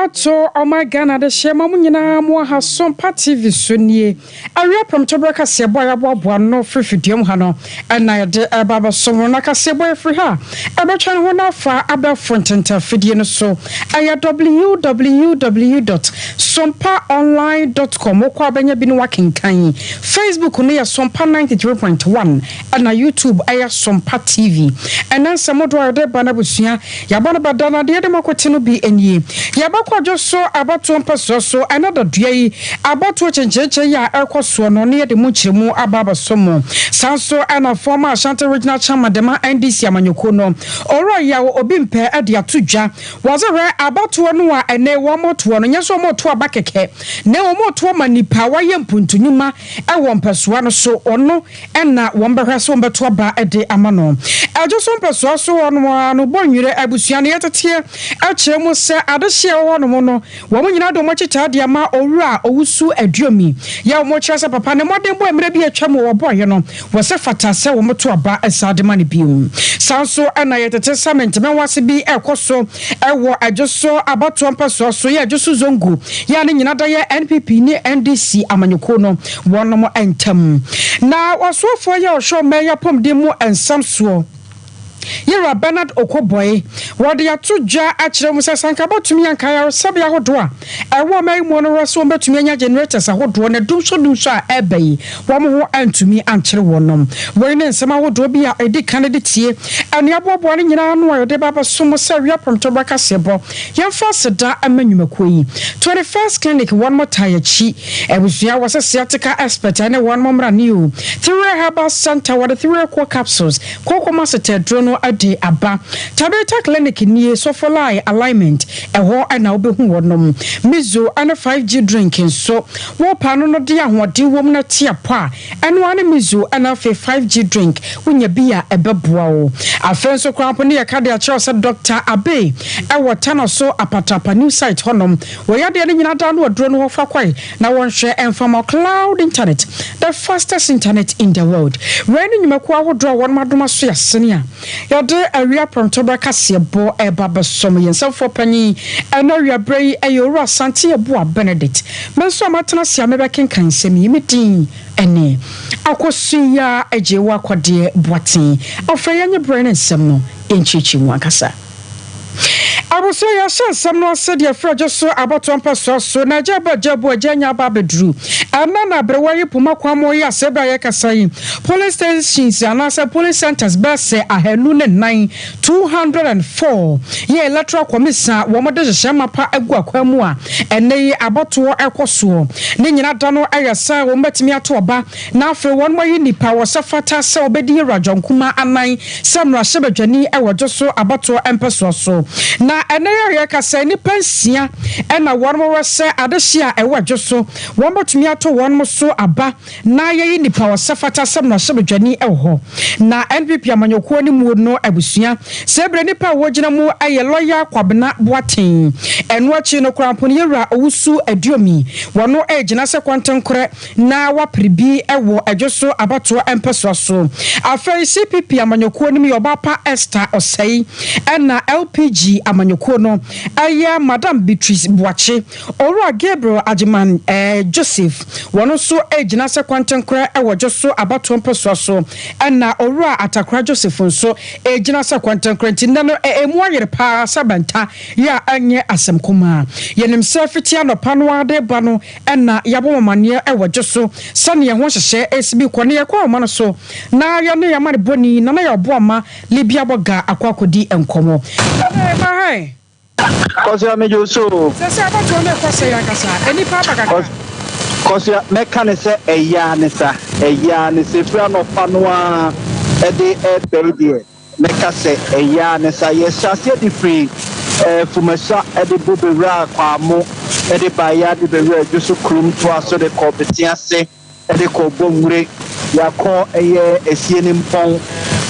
Ato ɔman Ghana adehyeɛ ma mo nyinaa mo aha Sompa TV so nie. Awia prɛmtoberɛ kaseɛbɔ a yɛaboaboa ano firi fiduam ha no na yɛde reba abɛso mo. Na kaseɛbɔ yi firi ha a ɛbɛtwɛn ho na afa abɛɛfo ntɛntɛn afidie no so. Ɛyɛ www dot sompaonline dot com wokɔ a wobɛnya bi na woakenkan. Facebook no yɛ Sompa 93.1 ɛna YouTube ɛyɛ Sompa TV. Ɛnɛ nsɛm hodoɔ a yɛde reba no abusua Yɛabɔ no bada na deɛ yɛde mo akɔte no bi nie. Yɛbɛkɔ dwo so abatoɔ mpɛsoa so ɛnɛ dadua yi. Abatoɔ kyenkyerekyere yi a ɛrekɔ soɔ no ne yɛde mu nkyerɛmu aba abɛso mo. Saa nso na former Ashanti Regional Chairman de ma NDC amanyɔkuo no, Owura Yaw Obimpeh de ato dwa. Wɔse hwɛ abatoɔ no a ɛnɛ wɔretoɔ no nyɛ sɛ wɔreto aba kɛkɛ na mmom wɔretoɔ ma nipa a wayɛ mpuntunwuma wɔ mpɛsoa no so. Ɔno na wɔbɛhwɛ sɛ wɔbɛto aba de ama no. Ɛdwo so mpɛsoa so hɔ nom ara no, Bɔnwerɛ abusua no yɛteteɛ kyerɛ mu sɛ adehyeɛ ɛwɔ hɔ nom no, wɔn nyinaa de wɔn akyitaa de ama Owura Owusu Aduomi. Yɛ wɔn kyerɛ sɛ papa ne mmɔdenbɔ mmerɛ bi atwa mu wɔbɔeɛ no, wɔsɛ fata sɛ wɔto aba saa de ma no bio. Saa nso na yɛtete sɛ mentemenwase bi rekɔ so wɔ Adwoso abatoɔ mpɛsoa so yɛ Adwoso Zongo yɛ a ne nyina da yɛ NPP ne NDC amanyɔkuo no wɔnom ntam. Na ɔsoafoɔ yi a ɔhwɛ ɔman yi apɔmuden mu nsɛm soɔ, Yewura Bernard Okoboye, wɔde ato dwa akyerɛ mu sɛ sɛ anka bɛtumi anka ayaresabea ahodoɔ a ɛwɔ ɔman yi mu no werɛ sɛ wɔbɛtumi anya generators ahodoɔ na dumsɔdumsɔ a ɛreba yi wɔn ho antumi ankyere wɔnom. Wei ne nsɛm ahodoɔ bi a ɛdi kan de tie ɛne aboaboa no nyinaa ano a yɛde ba abɛso mo sɛ awia prɔmtɔberɛ kaseɛbɔ. Yɛmfa aseda mma nnwumakuo yi. 21st Clinic wɔnom taa yɛakyi. Abusua wɔsɛ sciatica expert ɛne wɔnom mmra new. Thiree Herbal Center wɔde Thiree Core Capsules, kooko maseta aduro no de aba. Tabitha Clinic nie, Sofolai Alignment ɛhɔ na wobɛhu wɔnom. Mizo ɛne 5G drink nso wo paano no de ahoɔden wom na te apɔ a ɛno ara ne Mizo ɛna afei 5G drink wonya bi a ɛbɛboa wo. Afei nso koraa mpo ne yɛka de akyerɛ wo sɛ Doctor Abbey ɛwɔ Tanoso Apatrapa new site hɔnom. Wɔ yadeɛ no nyina daa no aduro no hɔ fa kɔe na wɔnhwɛ ɛmfa ma cloud internet the fastest internet in the world. Wei ne nnwumakuo ahodoɔ a wɔnom adom aso yɛasene a yɛde awia prɔmtoberɛ kaseɛbɔ ɛreba abɛsɔ mo. Yɛn nsɛmfoɔ panyin ɛnɛ awiaberɛ yi ɛyɛ Owura Asante Yeboah Benedict. Me nso a matena ase a mebɛkenkan nsɛm yi me din ɛne Akosua Agyewa Kɔdeɛ Boateng. Afei yɛnye berɛ ne nsɛm no nkyerɛkyerɛ mu ankasa. Abusua yi ahyɛ nsɛm no ase de afiri adwo so abatoɔ mpɛsoa so na agya aba agya abu agya anya aba abɛduru ɛnnɛ na aberewa yi poma kwammɔ yi ase berɛ a yɛkasa yi polling stations anaasɛ polling centers bɛyɛ sɛ 204, 204 yɛ electoral commission a wɔn de hyehyɛ mapa agu akwan mu a ɛnnɛ yi abatoɔ ɛkɔ soɔ ne nyina da no ɛyɛ sɛ wɔn bɛtumi ato aba Na afei wɔayi nnipa a wɔsɛ fata sɛ wɔbɛdi Yewura John Kumah anan sɛ mmarahyɛbadwani wɔ Dwoso abatoɔ mpɛsoa so. Na ɛnnɛ yi a yɛrekasa yi, nnipa nsia na wɔn wɔ sɛ adehye a ɛwɔ Dwoso, wɔn bɛtumi ato wɔn so aba na yɛayi nnipa a wɔsɛ fata sɛ mmarahyɛbadwani wɔ hɔ. Na NPP amanyɔkuo no mu no abusua, sɛ berɛ nnipa a wɔgyina mu yɛ Lɔya Kwabena Boateng, ɛno akyi no koraa mpo no Yewura Owusu Aduomi, wɔn regyina sɛ kɔntenkorɛ na wapere bi wɔ Ɛdwo so abatoɔ mpɛsoa so. Afei CPP amanyɔkuo no mu yɛ Ɔbaapa Esther Osei ɛna LPG amanyɔkuo no yɛ Madam Beatrice Boakye. Owura Gabriel Agyeman Joseph wɔn nso regyina sɛ kwantenkorɛ wɔ Dwo so abatoɔ mpɛsoa so ɛna Owura Atakora Joseph nso regyina sɛ kwantenkorɛ nti nnɛ no ɛmu ayere paa sɛ bɛnta yɛ a ɛnyɛ asɛm kumaa. Yɛnim sɛ fiti anɔpa no ara de reba no na yɛabɔ mo amanneɛ wɔ dwo so sɛnea ɛho nhyehyɛe resi bi kɔ, na yɛkɔ ahoma no so na yɛne yɛn amanebɔni Nana Yaw Boamah Libya Bɔga akɔ akɔdi nkɔmmɔ. Nana, ma hɛn. Kɔsoa megye wo so o. Sɛsɛ abatoɔ no rekɔ sɛn ankasa? Nnipa aba kakra. Kɔsoa, mɛka no sɛ ɛyɛ ara ne sa, ɛyɛ ara ne sa. Ɛfiri anɔpa no ara de reba yi deɛ. Mɛka sɛ ɛyɛ ara ne sa. Yɛhyɛ aseɛ de firi Fumasa de bɔ bɛwuraa Kwamo de baeɛ ara de bɛwuraa Dwoso kurom toaa so de kɔɔ Betease de kɔɔ Bonwire. Yɛakɔ ɛyɛ Esienimpɔn,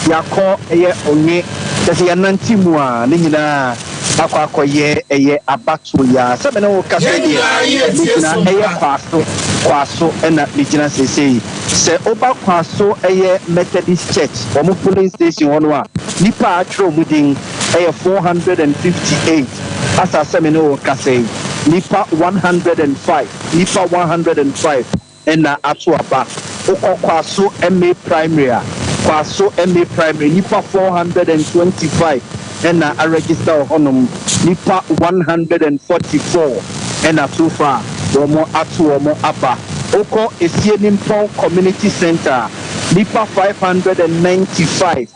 yɛakɔ ɛyɛ Onwe. Kyerɛ sɛ yɛanante mu a ne nyinaa akɔ akɔyɛ ɛyɛ abatoɔ yi ara. Sɛ me ne wo rekasa yi deɛ, megyina ɛyɛ Kwaso, Kwaso na megyina seesei. Sɛ woba Kwaso ɛyɛ Methodist Church wɔn polling station hɔ no a, nnipa a atwerɛ wɔn din yɛ 458 asa sɛ me ne wo rekasa yi. Nnipa 105, nnipa 105 na ato aba. Wokɔ Kwaso MA Primary a, Kwaso MA Primary, nnipa 425 na aregister wɔ hɔnom. Nnipa 144 na so far wɔn ato wɔn aba. Wokɔ Esienimpɔn Community Centre a, nnipa 595,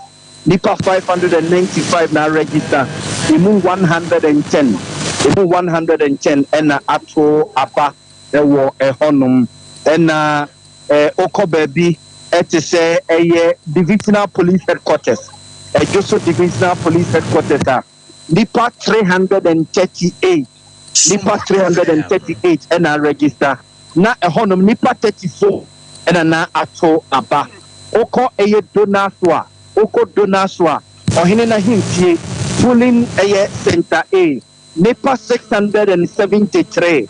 nnipa 595 na aregister, emu 110, emu 110 na ato aba wɔ ɛhɔnom. Ɛna wokɔ baabi te sɛ ɛyɛ Divisional Police Headquarters, Ɛdwoso Divisional Police Headquarters a, nnipa 338, nnipa 338 na aregister, na ɛhɔnom nnipa 34 na na ato aba. Wokɔ ɛyɛ Donaso a, wokɔ Donaso a, Ɔhene n'ahemfie, polling ɛyɛ Center A, nnipa 673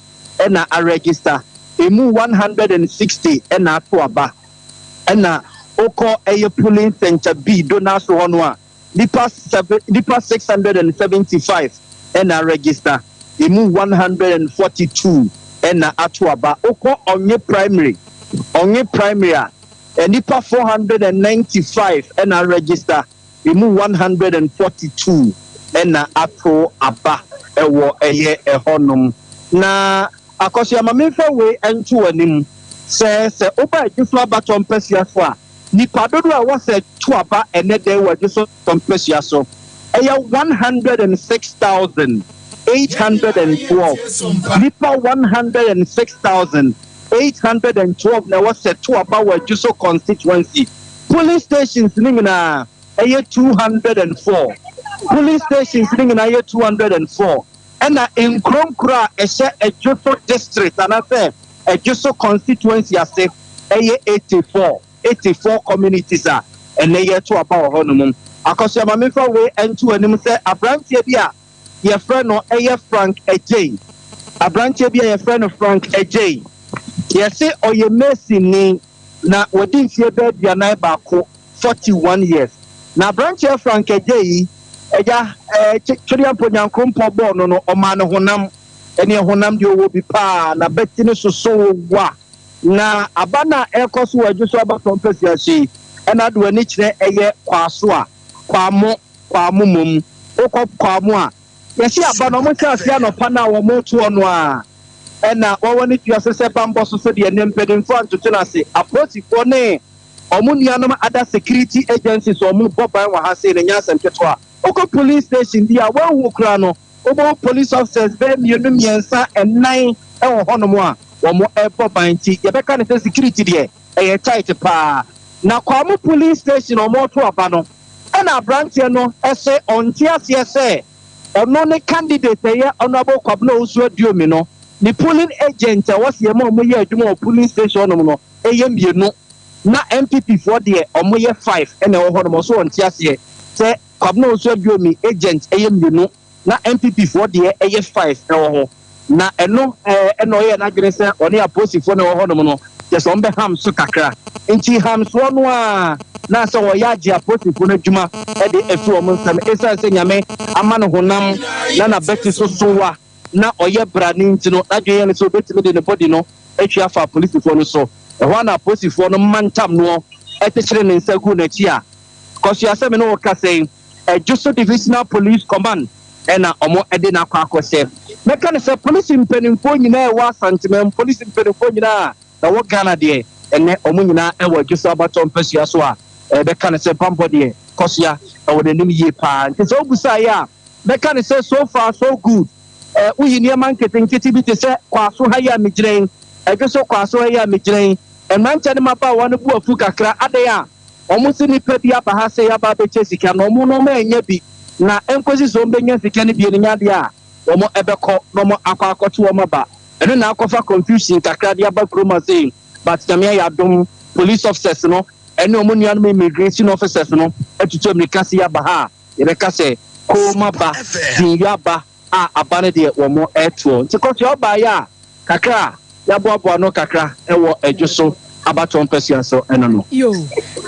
na aregister, emu 160 na ato aba. Ɛna wokɔ ɛyɛ polling Center B, Donaso hɔ no a, Nnipa seven nnipa 675 na aregister, emu 142 na ato aba. Wokɔ Ɔnye Primary, Ɔnye Primary a, nnipa 495 na aregister, emu 142 na ato aba wɔ ɛyɛ ɛhɔnom. Na Akɔsoa, ma memfa wei nto w'anim sɛ, sɛ woba Adwoso Abatɔ mpasua so a, Nnipa dodoɔ a ɛwɔ sɛ to aba ɛnnɛ da yi wɔ Adwoso mpasua so yɛ 106,812. Nnipa 106,812 na ɛwɔ sɛ to aba wɔ Adwoso constituency. Polling stations no nyinaa yɛ 204. Polling stations no nyinaa yɛ 204. Ɛna nkuro nkuro a ɛhyɛ Adwoso district anaasɛ Adwoso constituency ase yɛ 84, 84 communities a ɛnnɛ yɛreto aba wɔ hɔnom. Akɔsoa ma memfa wei nto w'anim sɛ aberanteɛ bi a yɛfrɛ no yɛ Frank Adjei, aberanteɛ bi a yɛfrɛ no Frank Adjei, yɛse ɔyɛ Masonni na wadi mfeɛ bɛyɛ 41, 41 years. Na aberanteɛ Frank Adjei yi, agya, eh, Twedeampo Nyankoropɔn bɔɔ no no, ɔmaa no honam. Ɛneɛ honam deɛ ɔwɔ bi paa, n'abati no soso wa. Na aba no a ɛrekɔ so wɔ Adwo so abatɔ mpasua so yi, ɛna ade w'ani kyerɛ ɛyɛ Kwaaso a, Kwamo, Kwamo mmom. Wokɔ Kwamo a, yɛse aba no, wɔhyɛ aseɛ anɔpa no a wɔretoɔ no ara, ɛna wɔwɔ ne tua so sɛ bammɔ so so deɛ nnɛ mpanimfoɔ antoto no ase. Apolisifoɔ ne wɔn nuanom other security agencies a wɔbɔ ban wɔ ha sei no, ɛnyɛ asɛm ketewa. Wokɔ police station bi a, woanhu koraa no, Wobɛhu police officers bɛyɛ mmienu, mmiɛnsa, nnan wɔ hɔnom a wɔrebɔ ban nti yɛbɛka no sɛ security deɛ ɛyɛ tight paa. Na Kwamu police station a wɔreto aba no ɛna aberanteɛ no se ɔnte aseɛ sɛ ɔno ne candidate ɛyɛ Honourable Kwabena Owusu Aduomi no ne polling agent a ɛwɔ sɛ yɛma wɔyɛ adwuma wɔ polling station hɔnom no ɛyɛ mmienu na NPP foɔ deɛ wɔyɛ five ɛna ɛwɔ hɔnom. Ɔse ɔnte aseɛ sɛ Kwabena Owusu Aduomi agent yɛ mmienu na NPP foɔ deɛ yɛ five wɔ hɔ. Na ɛno na ɔyɛɛ n'adwene sɛ ɔne apolisifoɔ no a ɛwɔ hɔnom no kyerɛ sɛ wɔbɛham so kakra. Nti hamsoɔ no ara na sɛ wɔyɛ agye apolisifoɔ no adwuma de afiri wɔn nsam. Ɛsiane sɛ Nyame ama no honam na n'abati so so wa na ɔyɛ brane nti no, n'adwene yɛ no sɛ ɔbɛtumi de ne body no atwi afa apolisifoɔ no so. Ɛhɔ ara na apolisifoɔ no mantam noɔ kyekyere ne nsa guu n'akyi a Kɔsoa sɛ me ne wo kasa yi, Adwoso Divisional Police Command na wɔde no akɔ akɔhyɛ. Mɛka no sɛ polisi mpanimfoɔ nyinaa a ɛwɔ Asanteman, polisi mpanimfoɔ nyinaa a ɛwɔ Ghana deɛ, ɛnnɛ wɔn nyinaa wɔ Adwoso abatoɔ mpasua so a ɛbɛka no sɛ bammɔ deɛ, Kɔsoa wɔ n'anim yie paa. Nti sɛ wobusaeɛ a, mɛka no sɛ so far so good. Woyi nneɛma nketenkete bi te sɛ Kwaso ha yi a megyina yi, Adwoso Kwaso ha yi a megyina yi, mmeranteɛ ne mmabaawa no bo afu kakra, adɛn a Wɔn se nipa bi aba ha sɛ yɛaba abɛkyɛ sika na wɔn no wɔn annya bi na ɛnkɔsi sɛ wɔn bɛnya sika no bie no nyɛ adeɛ a wɔn ɛbɛkɔ na wɔn akɔ akɔto wɔn aba. Ɛno na akɔfa confusion kakra de aba kurom ha sei but Nyame ayɛ adom police officers no ɛne wɔn nuanom immigration officers no atutu amirika se yɛaba ha a yɛbɛka sɛ koom aba, dinyɔ aba a aba no deɛ wɔn ɛtoɔ nti kɔsoa ɔbaeɛ a kakra a yɛaboaboa ano kakra wɔ Adwo so abatoɔ mpasua so ɛno no. Yoo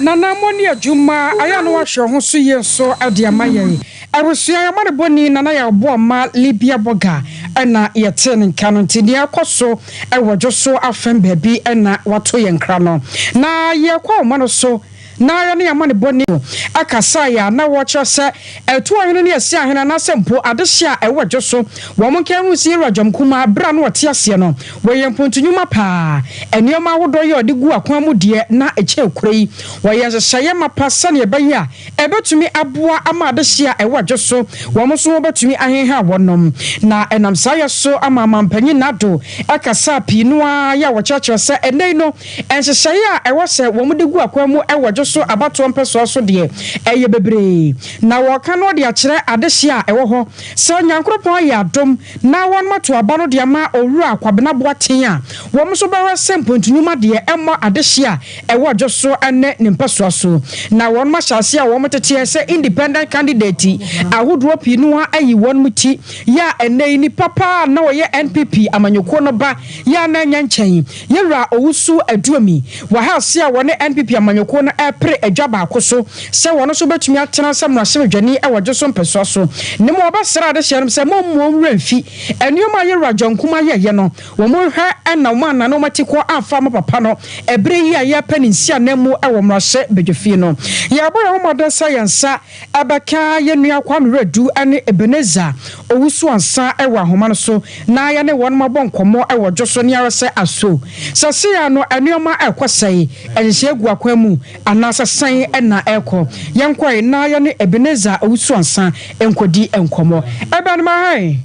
Nana mo ne adwuma ayɛ a na wahwɛ ho so yie nso de ama yɛn. Abusua yɛn amanebɔni Nana Yaw Boamah Libya Bɔga. na yɛtee ne nka no nti nea ɛkɔ so wɔ dwo so afam baabi na wato yɛn nkra no. Na yɛkɔ ahoma no so na yɛne amanebɔni no kasaeɛ a na wɔkyerɛ sɛ ɛto ɔhene ne ɛse ahene anaasɛ mpo adehye a ɛwɔ dwo so wɔn nka ho si Yɛwura Gyam Kumaa berɛ a na ɔte aseɛ no wɔyɛ mpontu nnwuma paa nneɛma ahodoɔ yi a ɔde gu akwan mu deɛ na ɛkyɛn kuro yi wɔyɛ nhyehyɛeɛ mapa sɛdeɛ ɛbɛyɛ a ɛbɛtumi aboa ama adehye a ɛwɔ dwo so wɔn nso wɔbɛtumi ahenha wɔnom na ɛnam saa yɛ so ama ɔmampanyin Nado ɛkasa pii no ara yɛ a wɔkyerɛkyerɛ sɛ ɛnɛ yi no nhyehyɛeɛ a ɛwɔ sɛ wɔn de gu akwan mu ɛwɔ dwo so abatoɔ mpɛsoa so deɛ ɛyɛ bebree na wɔka no de akyerɛ adehye a ɛwɔ hɔ sɛ Nyankoropɔn ayɛ adom na wɔn ato aba no de ama Owura Kwabena Boateng a wɔn nso bɛhwɛ sɛ mpontunwuma deɛ ɛmmɔ adehye a ɛwɔ dwo so ne ne mpɛsoa so na wɔn ahyɛ ase a wɔn teteɛ sɛ independent candidate ahodoɔ pii no ayi wɔn mu ti yɛ a ɛnɛ yi nipa paa na wɔyɛ NPP amanyɔkuo no ba yɛ a na ɛnyɛ nkyɛn Yɛwura Owusu Aduomi wɔ ha ase a wɔne NPP amanyɔkuo no ɛrepere adwa baako so sɛ wɔn nso bɛtumi atena sɛ mmarahyɛbadwani ɛwɔ dwo so mpɛsoa so ne mu wɔbɛsrɛ adehyeɛ no sɛ mommuo nwura mfi nneɛma a Yɛwura John Kuma yɛyɛ no wɔn hwɛ ɛna wɔn anane wɔn ati kɔ amfa ama papa no ɛberɛ yi a yɛrepɛ ne nsi anan mu ɛwɔ mmarahyɛ badwafie no. Yɛbɔ yɛn ho mmɔden sɛ yɛn nsa ɛbɛka yɛn nua Kwame Redu ne Ebenezer Owusu Ansa ɛwɔ ahoma no so na yɛne wɔn abɔ nkɔmmɔ ɛwɔ dwo so ne ara sɛ aso sɛ sea no nneɛma ɛkɔ sɛe nhyehyɛ gu akwan mu anaasɛ sɛn ɛna ɛkɔ yɛnkɔe na yɛne Ebenezer Owusu Ansa nkɔdi nkɔmmɔ ɛbɛn ma hɛn.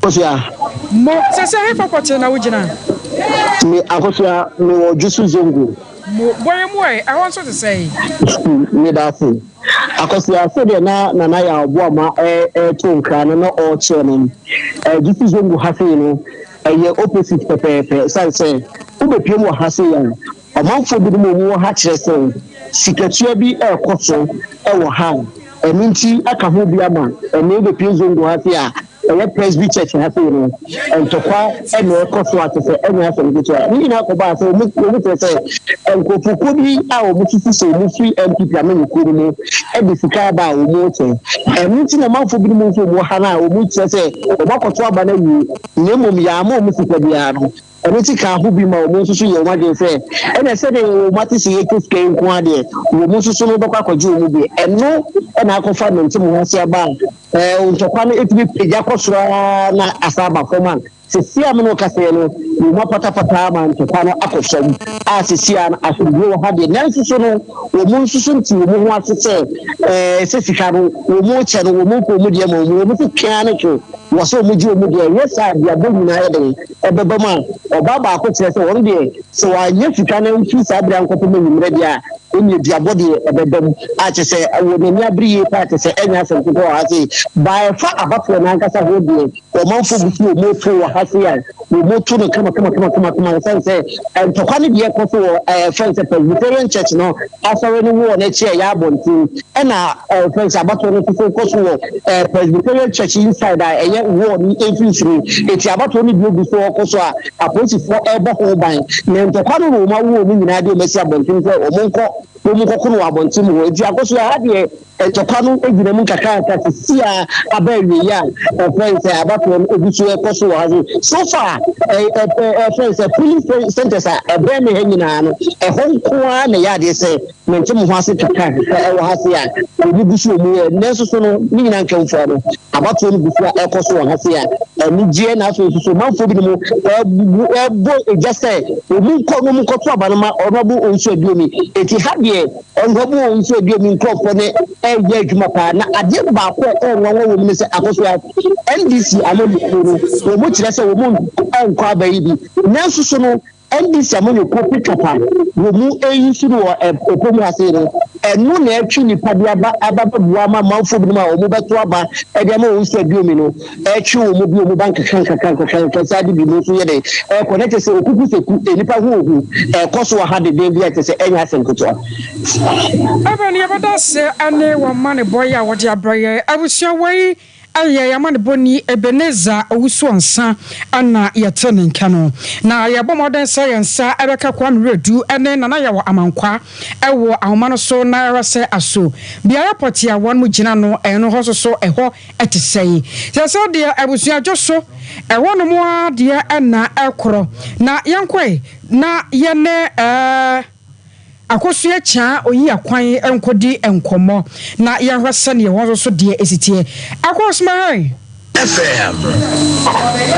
Akosua. Mo sɛ hefa pɔtee na wogyina? Me Akosua, mewɔ Dwoso Zongo. Mo bɔyɛ mu ɛ ɛhɔ nso te sɛ? Meda ase. Akosua, sɛdeɛ na Nana yɛ ɔboama ɛɛto nkra no na ɔrekyerɛ no, Dwoso Zongo ha sei no ɛyɛ opposite pɛpɛɛpɛ sane sɛ wobɛpiem wɔ ha sei a ɔmanfoɔ binom a wɔwɔ ha kyerɛ sɛ sikatua bi ɛrekɔ so ɛwɔ ha a ɛno nti aka ho bi ama ɛne wobɛpie Zongo ha sei a ɛyɛ Presby Church ha sei no ntɔkwa ɛna ɛkɔ so ate sɛ ɛnyɛ asɛm ketewa. Ne nyinaa kɔbaa sɛ wɔn kyerɛ sɛ nkurɔfokuo bi a wɔn susu sɛ wɔn firi NPP amanyɔkuo no mu ɛde sika aba a wɔn kyɛ. Ɛno nti na ɔmanfoɔ binom nso wɔn ha no a wɔn kyerɛ sɛ wɔn akɔto aba no awie na mmom yɛama wɔn sika biara no ɛno ti ka ho bi ma wɔn nso so yɛ wɔn adwene sɛ ɛna sɛdeɛ wɔn ate sɛ yɛtɔ sika yi nko adeɛ wɔn nso so no bɛkɔ akɔgye wɔn bi. Ɛno ɛna akɔfa mente mo ho ase aba a ntɔkwa no etumi pagya kɔ soro ara na asa aba fam a sisi a mene ɔkasa no wɔn apatapata ama ntɔkwa no akɔ fam a sisi a asomdwe wɔ ha deɛ nanso so no wɔn nso so nti wɔn ho ase sɛ sɛ sika no wɔn kyɛ no wɔn nkɔ wɔn deɛ ma wɔn so twɛn ne two wɔ sɛ wɔn gye wɔn deɛ ɛyɛ saa aduabɔ nyinaa yɛ den ɛbɛba mu a ɔbaa baako kyerɛ sɛ wɔn deɛ sɛ wɔanyɛ sika no mfiri saa abere ankɔpɔ mu enyimrɛ deɛ a ɛnyɛ duabɔ deɛ ɛbɛba mu a kyerɛ sɛ wɔ n'ani abere yie paa kyerɛ sɛ ɛnyɛ asɛm ketewa wɔ ha sei baa ɛfa abatoɔ n'ankasa ho deɛ ɔmanfoɔ gu so wɔn to wɔ ha sei a wɔn to no kama kama kama kama kama ɛsan sɛ ntɔkwa no deɛ ɛkɔ so wɔ fɛn sɛ Presbyterian Church no asɔre no wɔ n'akyi a ɛyɛ abɔnten ɛna fɛn sɛ abatoɔ no nso so kɔ so wɔ Presbyterian Church inside a ɛyɛ wɔ no mfimfini eti abatoɔ no deɛ gu so ɔkɔ so a apolisifoɔ ɛrebɔ ho ban na ntɔkwa no na wɔn awo wɔn nyinaa de wɔn asi abɔnten sɛ wɔn nkɔ wɔn nkɔko no wɔ abɔnten mu hɔ eti akɔ so ha deɛ ntɔkwa no gyina mu nkakrankra sisi a aba awie a ɛfɛn sɛ abatoɔ no egu so ɛkɔ so wɔ ha so far ɛfɛn sɛ polling centers a ɛbɛn mi ha nyinaa no ɛhɔ nko ara na ɛyɛ adeɛ sɛ mente mo ho ase kakra ɛwɔ ha se a wɔn gu so wɔn yɛ nanso so no ne nyinaa nkɛmfoɔ no abatoɔ no gu so a ɛkɔ so wɔ ha se a anigyeɛ na afei nso so manfoɔ bi no mu ɛbɔ egya sɛ wɔn nkɔ no wɔn nkɔto aba no ma Ɔnɔbo Owusu Aduomi. Eti ha deɛ Ɔnɔbo Owusu Aduomi nkurɔfoɔ ne ɛyɛ adwuma paa na adeɛ baako a ɛnwanwa wɔ mu ne sɛ akɔso a NDC amanyɔkuo no wɔn kyerɛ sɛ wɔn nkɔ aba yi bi nanso so no NDC amanyɔkuo pickup a wɔn mu eyi so no wɔ ɛpɔ mu ase no ɛno na ɛtwe nipa de aba aba bɛboa ama amanfoɔ binom a wɔn bɛto aba ɛde ama Owusu Aduomi no ɛtwe wɔn mu bi wɔn ba nkakra nkakra nkakra nkakra saa de bi mu nso yɛ dɛ ɛkɔ na kyerɛ sɛ okuku seku nipa ho ohu ɛkɔ so wɔ ha deden bi a kyerɛ sɛ ɛnyɛ asɛm ketewa. Ɛbɛn yɛbɛda ase ne wɔn ma ne bɔ yi a wɔde abrɛ yɛn abusua wɔ yi. Ɛyɛ yɛn amanebɔni Ebenezer Owusu-Ansah na yɛte ne nka no. Na yɛbɔ mmɔden sɛ yɛn nsa bɛka Kwame Wiredu ne Nana Yaw Amankwah wɔ ahoma no so na yɛahwɛ sɛ aso beaeɛ pɔtee a wɔn gyina no ɛno hɔ nso so ɛhɔ te sɛn. Sɛ sɛ deɛ abusua dwo so ɛhɔnom ara deɛ na ɛkorɔ. Na yɛnkɔe na yɛne ɛɛ. Akosua Kyaa oyi akwan nkɔdi nkɔmmɔ na yɛnhwɛ sɛdeɛ wɔn nso so deɛ ɛsi teɛ. Akosua hi. FM.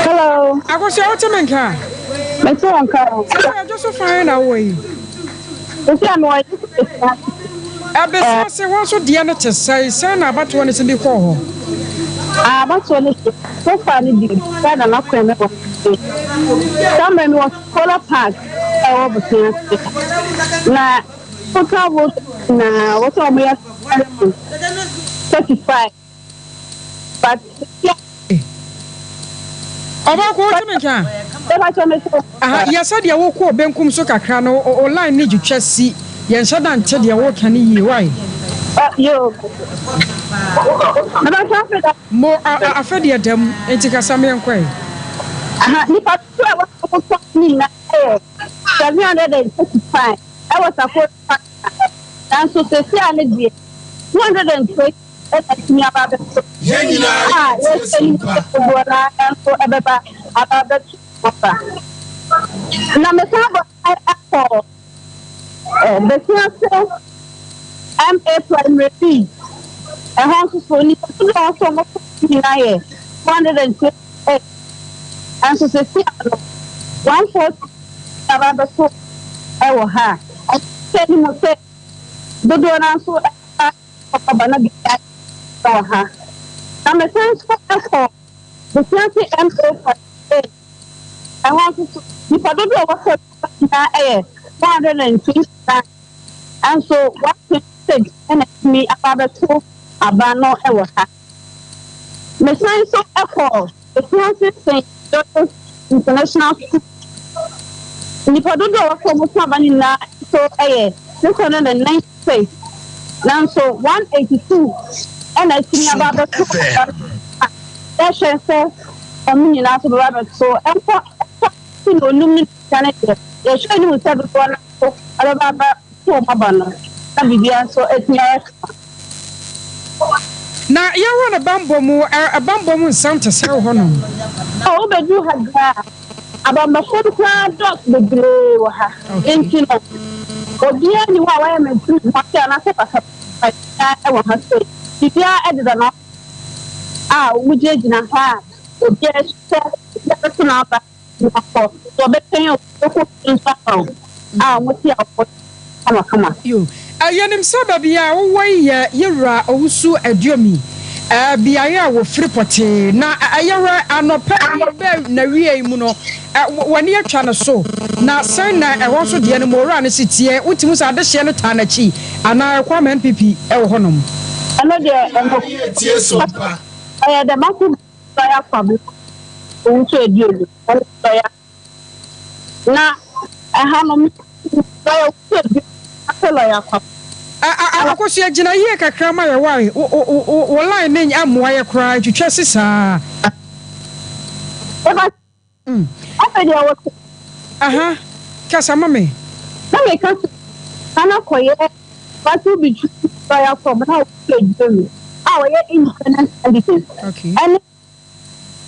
Hello. Akosua wote me nka? Mete wo nka o. Sɛ ɛdwo so fan na wowɔ yi. Sisi a mewɔ yi besia. Ɛbesia se wɔn nso deɛ no te sɛn? Sɛn na abatoɔ no si de kɔɔ hɔ? Abatoɔ no deɛ so far no deɛ biribiara da n'akwan mu wɔ ha. Saa mmerɛ mewɔ Solar Park. a ɛwɔ bosea ase na total vote na wɔsɛ wɔn yɛ 35 but. Ɔbaako wote me nka? Aha, yɛ sɛ deɛ wokɔɔ benkum so kakra no, o line ne twitwa si, yɛnhyɛ da nte deɛ woka no yie, why? Mo, afɛ deɛ da mu, nti kasa meɛnkɔ ɛ. Aha, nipa dodoɔ a wɔtɔ ne nyinaa yɛ 735 wɔ Sakora Park ha, nanso seesei a ne deɛ, 220 na atumi aba abɛto a yɛrehwɛ anim sɛ dodoɔ no ara nso bɛba aba abɛto aba. Na mesan bɔ san akɔ Besiase MA Primary B, ɛhɔ nso so nnipa dodoɔ a wɔsɛ wɔto nyinaa yɛ 228. Nanso seesei no, 140 aba abɛto wɔ ha a, ɛhyɛ ne mu sɛ dodoɔ no ara nso bɛba aba na biribi ayɛ wɔ ha. Na mesan nso kɔ Besiase MO 48, ɛhɔ nso so, nnipa dodoɔ a wɔsɛ nyinaa yɛ 129, nanso 126 na atumi aba abɛto aba no wɔ ha. Mesan nso kɔɔ Afiase Saint Joseph's International School. Nnipa dodoɔ a wɔsɛ wɔto aba no nyinaa nso yɛ 696, nanso 182 na atumi aba abɛto aba no a yɛhwɛ sɛ wɔn nyinaa nso bɛba abɛto. Nkɔ ɛtɔ so na onum ne nsia no deɛ, yɛhwɛ anim sɛ dodoɔ no nso bɛba abɛto wɔn aba no na biribiara nso atumi ayɛ kama. Na yɛwɔ no bammɔ mu, ɛ, bammɔ mu nsɛm te sɛ wɔ hɔnom. Ɔ, wobɛduru ha deɛ a, abammɔfoɔ no koraa dɔɔso bebree wɔ ha. Enti no, obiara nni hɔ a wayɛ me ntini ho ase anaasɛ basabasa biara wɔ ha sei. Biribiara deda n'afa a wɔgyinagyina ha a obiara hwɛ, obiara bɛto n'aba. Wakɔ, sɛ ɔbɛtwɛn o, ɔbɛkɔ fie nso aba o, a wɔte a wɔyɛ kamakama. Yo, yɛnim sɛ baabi a wowɔ yi yɛ Yewura Owusu Aduomi beaeɛ a wɔfiri pɔtee, na ɛyɛ hɔ anɔpa yi bɛ n'awieɛ mu no, w'ani atwa no so, na sɛn na ɛhɔ nso deɛ no ma owura no si teɛ, wotumi hu sɛ adehyeɛ no taa n'akyi anaa ɛkɔ ama NPP wɔ hɔnom? Ɛno deɛ ɛno ɛyɛ dɛ mako. Lɔya Kwabena Owusu Aduonu ɔne lɔya na ɛha no me lɔya Owusu Aduonu ase lɔya Kwabena. Akosua gyina yie kakra ma yɛ wai wo line no mmoa yɛ koraa ɛtwitwa si saa. Afei deɛ wote. Aha, kasa ma me. Na meka sɛ, San akɔyɛ battle between lawyer Kwabena Owusu-Agyiri a ɔyɛ independent candidate ɛne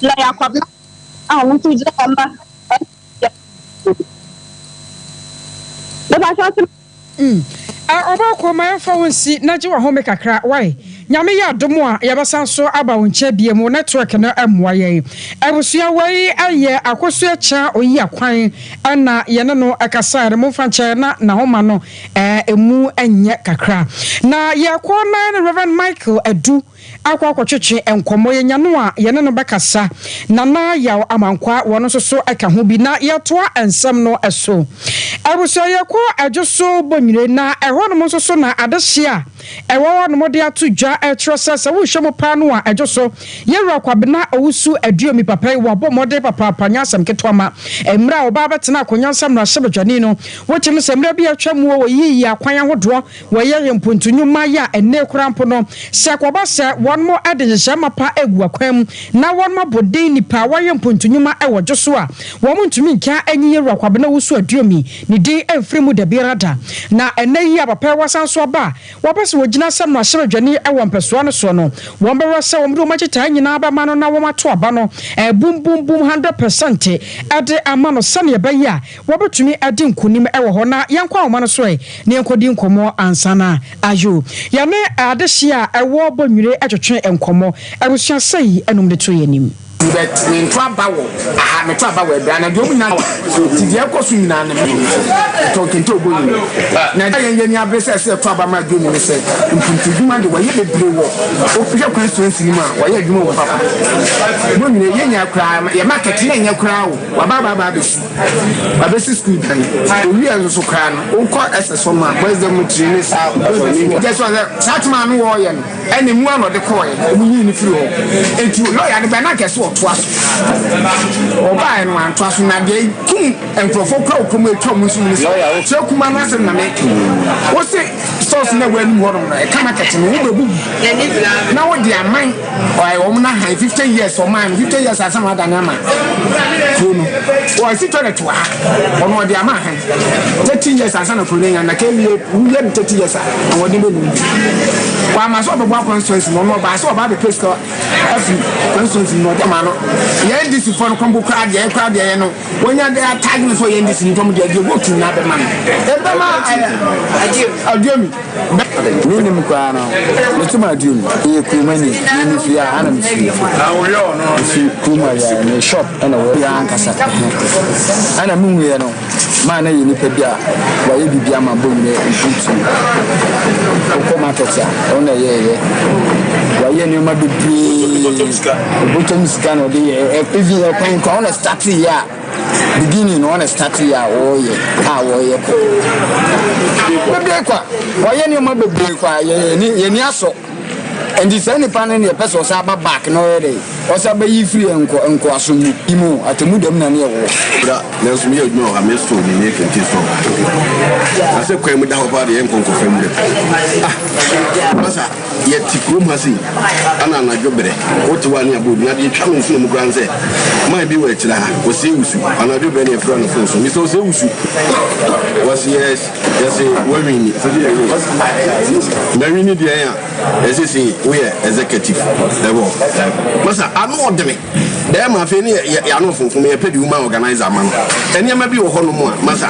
lawyer Kwabena a ɔno nso gyina hɔ ma NPP. Mepa kyɛw te. Mm eh ɔbɔkɔ ma yɛmfa wo nsi na gye wahome kakra wai Nyame yɛ adom a yɛbɛsan so aba wo nkyɛn biom wo network no mmoa yɛn Abusua wei yɛ Akosua Kyaa Oyiakwan na yɛne no kasaɛ no momfa nkyɛ na nahoma no eh ɛmu nyɛ kakra Na yɛkɔ na yɛne Rev Michael Adu akɔ akɔtwetwe nkɔmmɔ, yɛnya no a, yɛne no bɛkasa. Nana Yaw Amankwaa, wɔn nso so ka ho bi. Na yɛtoa nsɛm no so. Abusua, yɛkɔ Adwoso Bonyire, na ɛhɔnom nso so na adehye a. a ɛwɔ hɔ nom de ato dwa kyerɛ sɛ sɛ wohwɛ mu paa no a ɛdwo so. Yɛwura Kwabena Owusu Aduomi papa yi wabɔ mmɔden papaapa nyɛ asɛm ketewa ma mmerɛ a ɔbaa bɛtena akonnwa sɛ mmarahyɛbadwani no. Wokyerɛ sɛ mmerɛ bi atwa mu wɔyiyi akwan ahodoɔ wɔyɛ yɛ mpontu nnwuma yi a ɛnnɛ koraa mpo no sɛ kɔba sɛ wɔn de nhyehyɛ mapa egu akwan mu na wɔn abɔ din nipa a wɔyɛ mpontu nnwuma wɔ dwo so a wɔn ntumi nka enyi Yɛwura Kwabena Owusu Aduomi ne din mfiri mu dabiara da. Na ɛnnɛ yi a papa yi wasan so aba a wɔpɛ sɛ wɔgyina sɛ mmarahyɛbadwani wɔ mpɛsoa no soɔ no, wɔn bɛwɛ sɛ wɔn de wɔn akyitae nyinaa bɛma no na wɔn ato aba no bum bum bum 100% de ama no sɛnea ɛbɛyɛ a wɔbɛtumi adi nkonim wɔ hɔ. Na yɛnkɔ ahoma no so ɛ na yɛnkɔdi nkɔmmɔ ansa na ayo. Yɛne adehyeɛ a ɛwɔ Bɔnwire twetwe nkɔmmɔ. Abusua sɛi ɛnom de to yɛn anim. But mento aba wɔ aha, meto aba wɔ Abira na deɛ ɔmu nyinaa nti deɛ ɛkɔ so nyinaa no me tɔn kente ɔbɔ nyina. Na yɛn yɛn ani abere sɛ ɛsɛ yɛto aba ma Adwoni ne sɛ mpuntudwuma de wɔyɛ bebree wɔ wohwɛ constituency no mu a wɔyɛ adwuma wɔ papa. Bɔ nyina yɛn nyinaa koraa yɛ market na ɛnyɛ koraa o waba aba aba abɛsi wabɛsi school dan owie nso so koraa no wokɔ ɛsɛ so ma boys dormitory ne saa gyɛ so sɛ saa tuma no wɔɔyɛ no. Ɛna emu ara na ɔde kɔɔɛ, ɔmo yii no firii hɔ. Enti lɔya no bae na anka ɛsɛ ɔtoa so. Ɔbaeɛ no wantoa so, na deɛ ekum nkorɔfoɔ kura wɔ kurom a etwa ɔmo nso mu ne sɛ, kyerɛ kuma no asɛm na meka yi. Wose stores no a ɛwɔ anim hɔnom no, ɛka market no, wobɛbubu na wode aman ɔɛ wɔn no ahan 50 years ɔman no 50 years ansa na wadane ama kuro no. Wɔasi toilet wɔ ha, ɔno ɔde ama ahan. 30 years ansa na kuro no anya na kɛwie woyɛ no 30 years a ahoɔden bɛ nim wama sɛ ɔbɛboa constituency no ɔno ɔbaa sɛ ɔbaa bɛpɛ sika afiri constituency no ɔde ama no yɛn ndc foɔ no kɔmbo koraa deɛ koraa deɛ yɛ no wɔnya de atag no sɛ ɔyɛ ndc no ntɔm deɛ deɛ vote nyinaa bɛma no ɛbɛma aduomi. Menim koraa no metum aduomi yɛ kuromani me mefiri aha na mefiri mefiri kurom ayɛ me shop ɛna wɔ yɛ ankasa ɛna mehuiɛ no maa na yɛ nipa bi a wayɛ biribi ama Bonwire mpuntuo. Wokɔ market a, ɔno na ɛyɛɛyɛ. Wayɛ nneɛma bebree. Obotom sika na ɔde yɛ. Even ɛkwan kwan ɔna start yɛ a beginning no ɔna start yɛ a wɔyɛ a wɔyɛ kɔ. Bebree kwa. Wayɛ nneɛma bebree kwa. Yɛ ni asɔ. Nti saa nipa no na yɛpɛ sɛ ɔsan ba back na ɔyɛ dɛ ɔsan bɛyi firi yɛn nko nkoasom mu yi mu atemu dɛm na ne yɛwɔ. Bra nanso meyɛ adwuma wɔ ha me store ni meyɛ kente store wɔ ha na sɛ kwan mu da hɔ paa deɛ yɛnkɔ nkɔfa mu dɛ ah masa yɛte kurom ha sei ana anadwo berɛ wote hɔ a ne abɔ obi na deɛ twa me nsono mu koraa ne sɛ man bi wɔ akyire ha ɔsɛ wusu anadwo berɛ ne yɛfrɛ no fon so mesɛ ɔsɛ wusu wɔse yes. Yɛse wawini mawini deɛ a ɛsɛ se woyɛ executive ɛwɔ masa ano ɔdene bɛɛma afei ne yɛ ano funfun yɛ pɛ de woman organizer ma no nneɛma bi wɔ hɔ nom a masa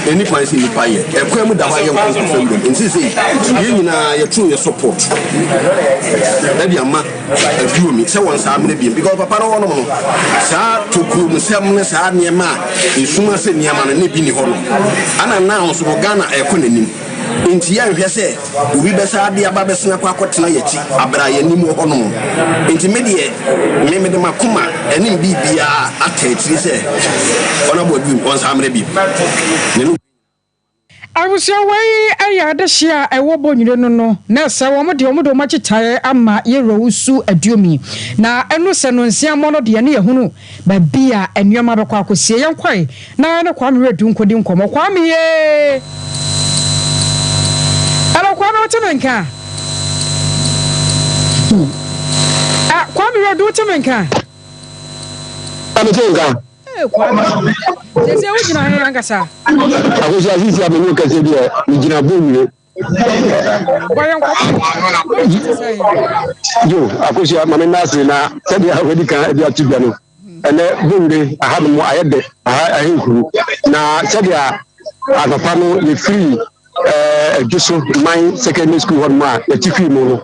ɛni kwan sɛ nipa yɛ ɛkwan mu da hɔ a yɛ nkɔnkɔ fam dɛm nti sɛ yɛn nyinaa yɛto yɛ support ɛde ama Aduomi sɛ wɔn saa mene biem because papa no hɔnom no saa tokuro mu sɛm ne saa nneɛma a esum ase nneɛma no ne bi ni hɔ no ana now nso no Ghana ɛkɔ n'anim nti yɛnhwɛ sɛ obi bɛsa ade aba bɛsena akɔ akɔtena yɛkyi abere a yɛnim wɔ hɔnom nti me deɛ me mede makoma ɛne biribiara ata akyiri sɛ ɔnabɔ aduomi wɔn saa mmerɛ biem ne no. Abusua wei yɛ adehyeɛ a ɛwɔ Bonwire no no na sɛ wɔn deɛ wɔn de wɔn akyitaeɛ ama Yɛwura Owusu Aduomi na ɛno sɛ nonsia mmɔ no deɛ ne yɛhunu baabi a nnoɔma bɛkɔ akɔsie. Yɛnkɔe na yɛne Kwame Wiredu nkɔdi nkɔmmɔ. Kwame yee! Hello Kwame wote me nka? Hmm. Ah, Kwame Wiredu wote me nka? Mete nka. Ee Kwame, seesei wogyina he ankasa? Akosua, seesei a me ne wo kasa yi deɛ, megyina Bonwire. Bɔ yɛn nkɔmmɔ. Bonwire te sɛn? Yo, Akosua, ma me nna ase na sɛdeɛ wadi kan de ato dwa no, ɛnɛ Bonwire ahanom ayɛ dɛ, aha ayɛ nkuru. Na sɛdeɛ anɔpa no yɛfiri ɛɛ Adwoso Man Secondary School hɔnom a yɛte fii mu no,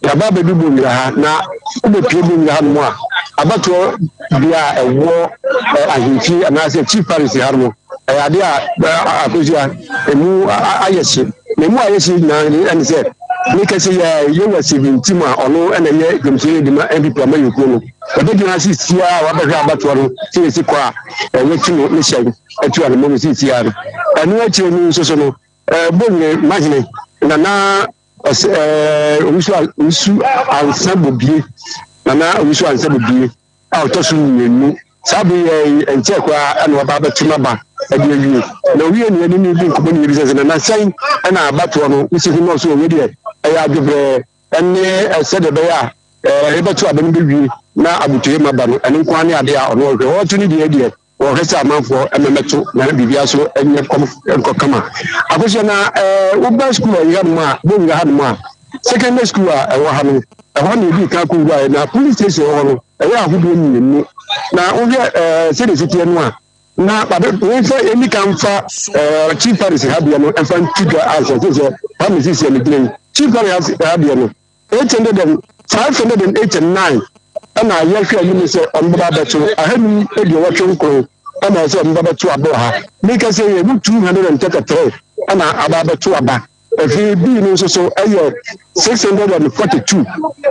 Yɛaba abɛdu Bonwira ha, na wobɛpue Bonwira hanom a, abatoɔ bea a ɛwɔ ahemfie anaasɛ Chief Palace ha no, ɛyɛ adeɛ a akosua emu ayɛ hye. Na emu ayɛ hye nyinaa ɛne sɛ ne kɛse yɛ Yewa Stephen Tim a ɔno na ɛyɛ dwamkyerɛ de ma NPP amanyɔkuo no. Wɔbɛgyina ha seesia a wabɛhwɛ abatoɔ no sɛ yɛsi kɔ a wɔatu no ne hyɛn atu anamɔ no seesia no. Ɛno akyire no nso so no, Bonwire Mahene Nana. Ɔsɛ ɛɛ Owusu Owusu Ansa Bobie, Nana Owusu Ansa Bobie a ɔtɔ so mmienu. Saa bere yi ɛnkyɛɛ koraa ɛna waba abɛto n'aba ɛde awie. Na owie ne yɛne no di nkɔmmɔ ne yɛbisa sɛ nana sɛn ɛna abatoɔ no wosi ho na ɔso owie deɛ ɛyɛ adwobrɛɛ ɛne sɛdeɛ ɛbɛyɛ a ɛɛ yɛbɛto aba no bɛwie na abotoyɛ mu aba no ɛno nko ara ne adeɛ a ɔno ɔhwɛ ɔto ne deɛ deɛ Wɔhwɛ sɛ amanfoɔ mmɛmɛto na biribiara so nyɛ kɔm nkɔ kama. Akosua na ɛɛ woba sukuu a ɛwɔ hanom a bɔwura hanom a secondary school a ɛwɔ ha no ɛhɔ na ebi kan kɔ wura na police station wɔ hɔ no ɛyɛ ahodoɔ mmienu na wohwɛ ɛɛ sɛdeɛ ɛsi teɛ no a na babe wɔmfa ɛni kan fa ɛɛ chief parish ha deɛ no ɛmfa ntu dwa ansa sɛ sɛ ha na sisi ɛne gyina yi chief parish ha deɛ no 800 589 ɛna yɛhwɛ anim sɛ ɔmo bɛba abɛto 589 ɛna ɛsɛ ɔmo bɛba bɛto aba wɔ ha. Meka sɛ yɛ mu 233 ɛna aba abɛto aba. Afei bii no nso so ɛyɛ 642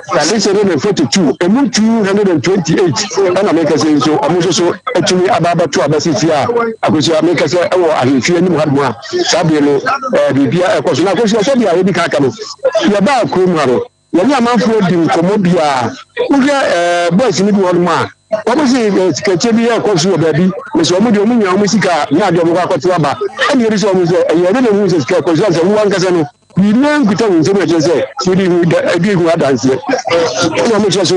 642 emu 228 ɛna meka sɛ nso ɔmo nso so atumi aba abɛto aba sisi a akosua meka sɛ ɛwɔ ahemfie anim ha nom a saa bere no ɛɛ biribia ɛkɔ so na akosua sɛdeɛ a yɛdi kan aka no yɛbaa kurom ha no yɛne amanfoɔ di nkɔmmɔ bi a wohwɛ ɛɛ boys no bi wɔ nom a wɔn si sikakyɛ bi ɛkɔ so wɔ baabi na sɛ wɔn deɛ wɔn nya wɔn sika a na adeɛ wɔn kɔ akɔto aba ɛna yɛde sɛ wɔn sɛ ɛyɛ ɛde na ehu sɛ sika ɛkɔ so sɛ wɔn ankasa no biribi nkuta wɔn nsam ɛkyerɛ sɛ wɔde hu da ɛde hu adanseɛ ɛna wɔn kyerɛ so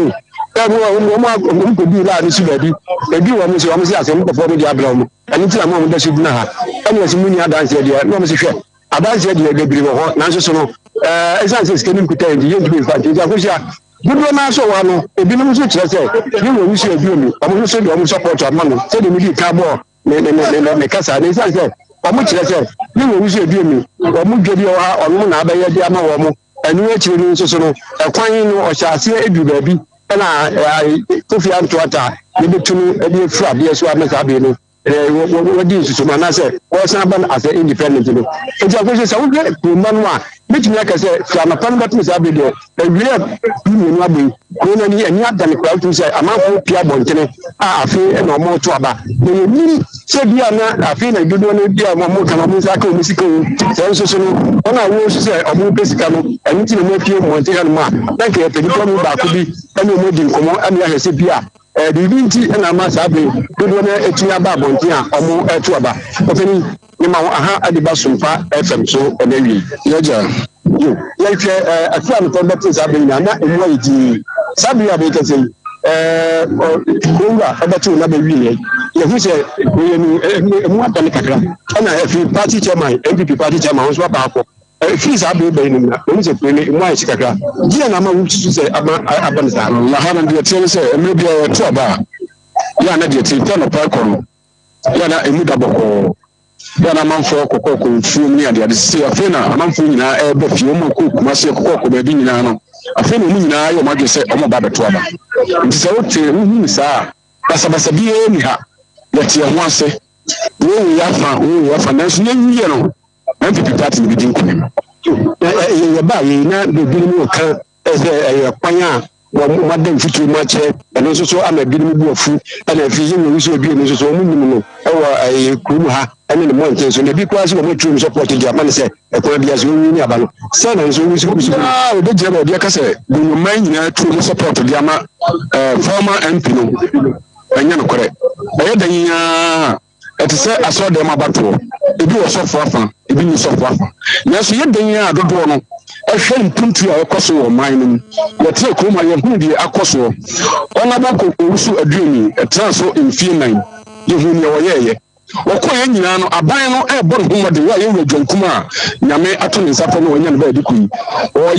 ɛna wɔn wɔn wɔn kɔ du laa ne so baabi ebi wɔn sɛ wɔn sɛ asɛm kɔfɔ no de abrɛ wɔn ɛno nti na mo a mo da so gyina ha ɛna yɛsɛ mo ni adanseɛ deɛ na wɔn sɛ hwɛ Adanseɛ deɛ bebree wɔ hɔ, nanso so no, ɛɛ ɛsiane sɛ sika no nkuta yɛn nti, yɛntumi mfa nti. Nti Akosua, dodoɔ no ara nso wɔ ha no, ebinom nso kyerɛ sɛ ne wura wusu aduonu, wɔn nso de wɔn sɔpɔɔto ama no, sɛdeɛ medii kan bɔɔ me me me me me kasa no. Ɛsiane sɛ wɔn kyerɛ sɛ ne wura wusu aduonu, wɔn dwa bi wɔ ha, ɔno na abɛyɛ de ama wɔn. Ɛno akyire no nso so no, ɛkwan no ɔhyɛ aseɛ aduru baabi, ɛna ɛɛ Kofi Antoata yɛbɛtu no de afiri adeɛ so ama saa bere no. wɔdi nsusumu anaasɛ wɔsan aba no asɛ independent no nti akɔhyɛ sɛ wohwɛ kuroma no a mɛtumi aka sɛ firi anɔpa no bɛtom saa bere deɛ awie a 12 abɔ yi kuro no ani ani adane koraa wotumi sɛ amanfoɔ pia abɔntene a afei na wɔn to aba na yɛnim sɛ bi a na afei na dodoɔ no bi a wɔn ka no wɔn nsa aka wɔn sika o sɛ nso so no wɔn a wɔn nso sɛ wɔn pɛ sika no ɛno nti na wɔn apue mmɔnten hanom a na nka yɛpɛ nipa mu baako bi ɛne wɔn adi nkɔmmɔ ɛne ahwɛ sɛ bi a Biribi nti na ama saa bere dodoɔ no atumi aba abɔnten a wɔreto aba. Ɔpanin, mema wo aha de ba Sompa FM so ɛnɛ awiei. Y'agya, yo, yɛnhwɛ eh, afiri anɔpa no bɛtee saa bere nyinaa na emu ayɛ dinn. Saa bere a merekasa yi, eh, kurow wura bɛtoo n'aba wieɛ. Yɛhu sɛ wei no, emu adane kakra. Ɛna afiri party chairman, NPP party chairman, nso aba akɔ. Ɛfiri saa bere bɛn no mu na wɔhu sɛ kuro no emu ayɛ hye kakra? Deɛn na ama wosusu sɛ ama aba no saa? Na ha no, deɛ ɛteɛ ne sɛ, mmerɛ biara yɛto aba a, yɛ a na deɛ ɛteɛ, firi anɔpa rekɔ no, yɛ a na emu da bɔkɔɔ. Yɛ a na amanfoɔ kɔkɔɔkɔ mfuom ne adeade. Sesei afei na amanfoɔ nyinaa ɛreba fie, wɔn a wɔkɔ Kumasi, ɛkɔkɔɔkɔ baabi nyinaa no, afei na wɔn nyinaa ayɛ wɔn adwene sɛ wɔreba abɛto aba. Nti sɛ wote, wohu no saa a, basabasa biara nni ha. Yɛte yɛn ho ase. Wei wei afa, wei wei afa, nanso yɛnwie no, NPP party no bɛdi nkonim. Yɛbaa yei na ebinom reka sɛ ɛyɛ kwan a wɔada mfuturo mu akyerɛ, ɛno nso so ama ebinom bu afu, ɛna afei yɛn wɔ wusu ebien nso so wɔn nim no ɛwɔ ɛyɛ kurom ha ɛne ne mmɔnten so, na ebi koraa sɛ wɔn aturom sɔpɔt de ama no sɛ ɛkwan bi ase wɔnwi ne aba no sɛ na nso wusu wusu. A wɔbɛgyina baabi aka sɛ Bonyoman nyinaa turom sɔpɔt de ama ɛɛ former MP no ɛnyɛ nokorɛ, ɛyɛ dɛn ara. Ɛte sɛ asɔredan mu abatoɔ, ebi wɔ sɔfo afa, ebi nni sɔfo afa. Nanso yɛ dɛn ara a dodoɔ no hwɛ mpuntuo a ɛkɔ so wɔ ɔman no mu. Yɛtena kurom ha, yɛhunu deɛ akɔ soɔ. Honourable Owusu Aduoni tenaa so mfie nnan, yɛhuu deɛ ɔyɛeɛ. Ɔkɔeɛ nyinaa no, aban no rebɔ ne ho mmɔden, wɔ a yɛn wura John Kumah a Nyame ato ne nsa frɛ no a wanya ne baabi kɔ yi,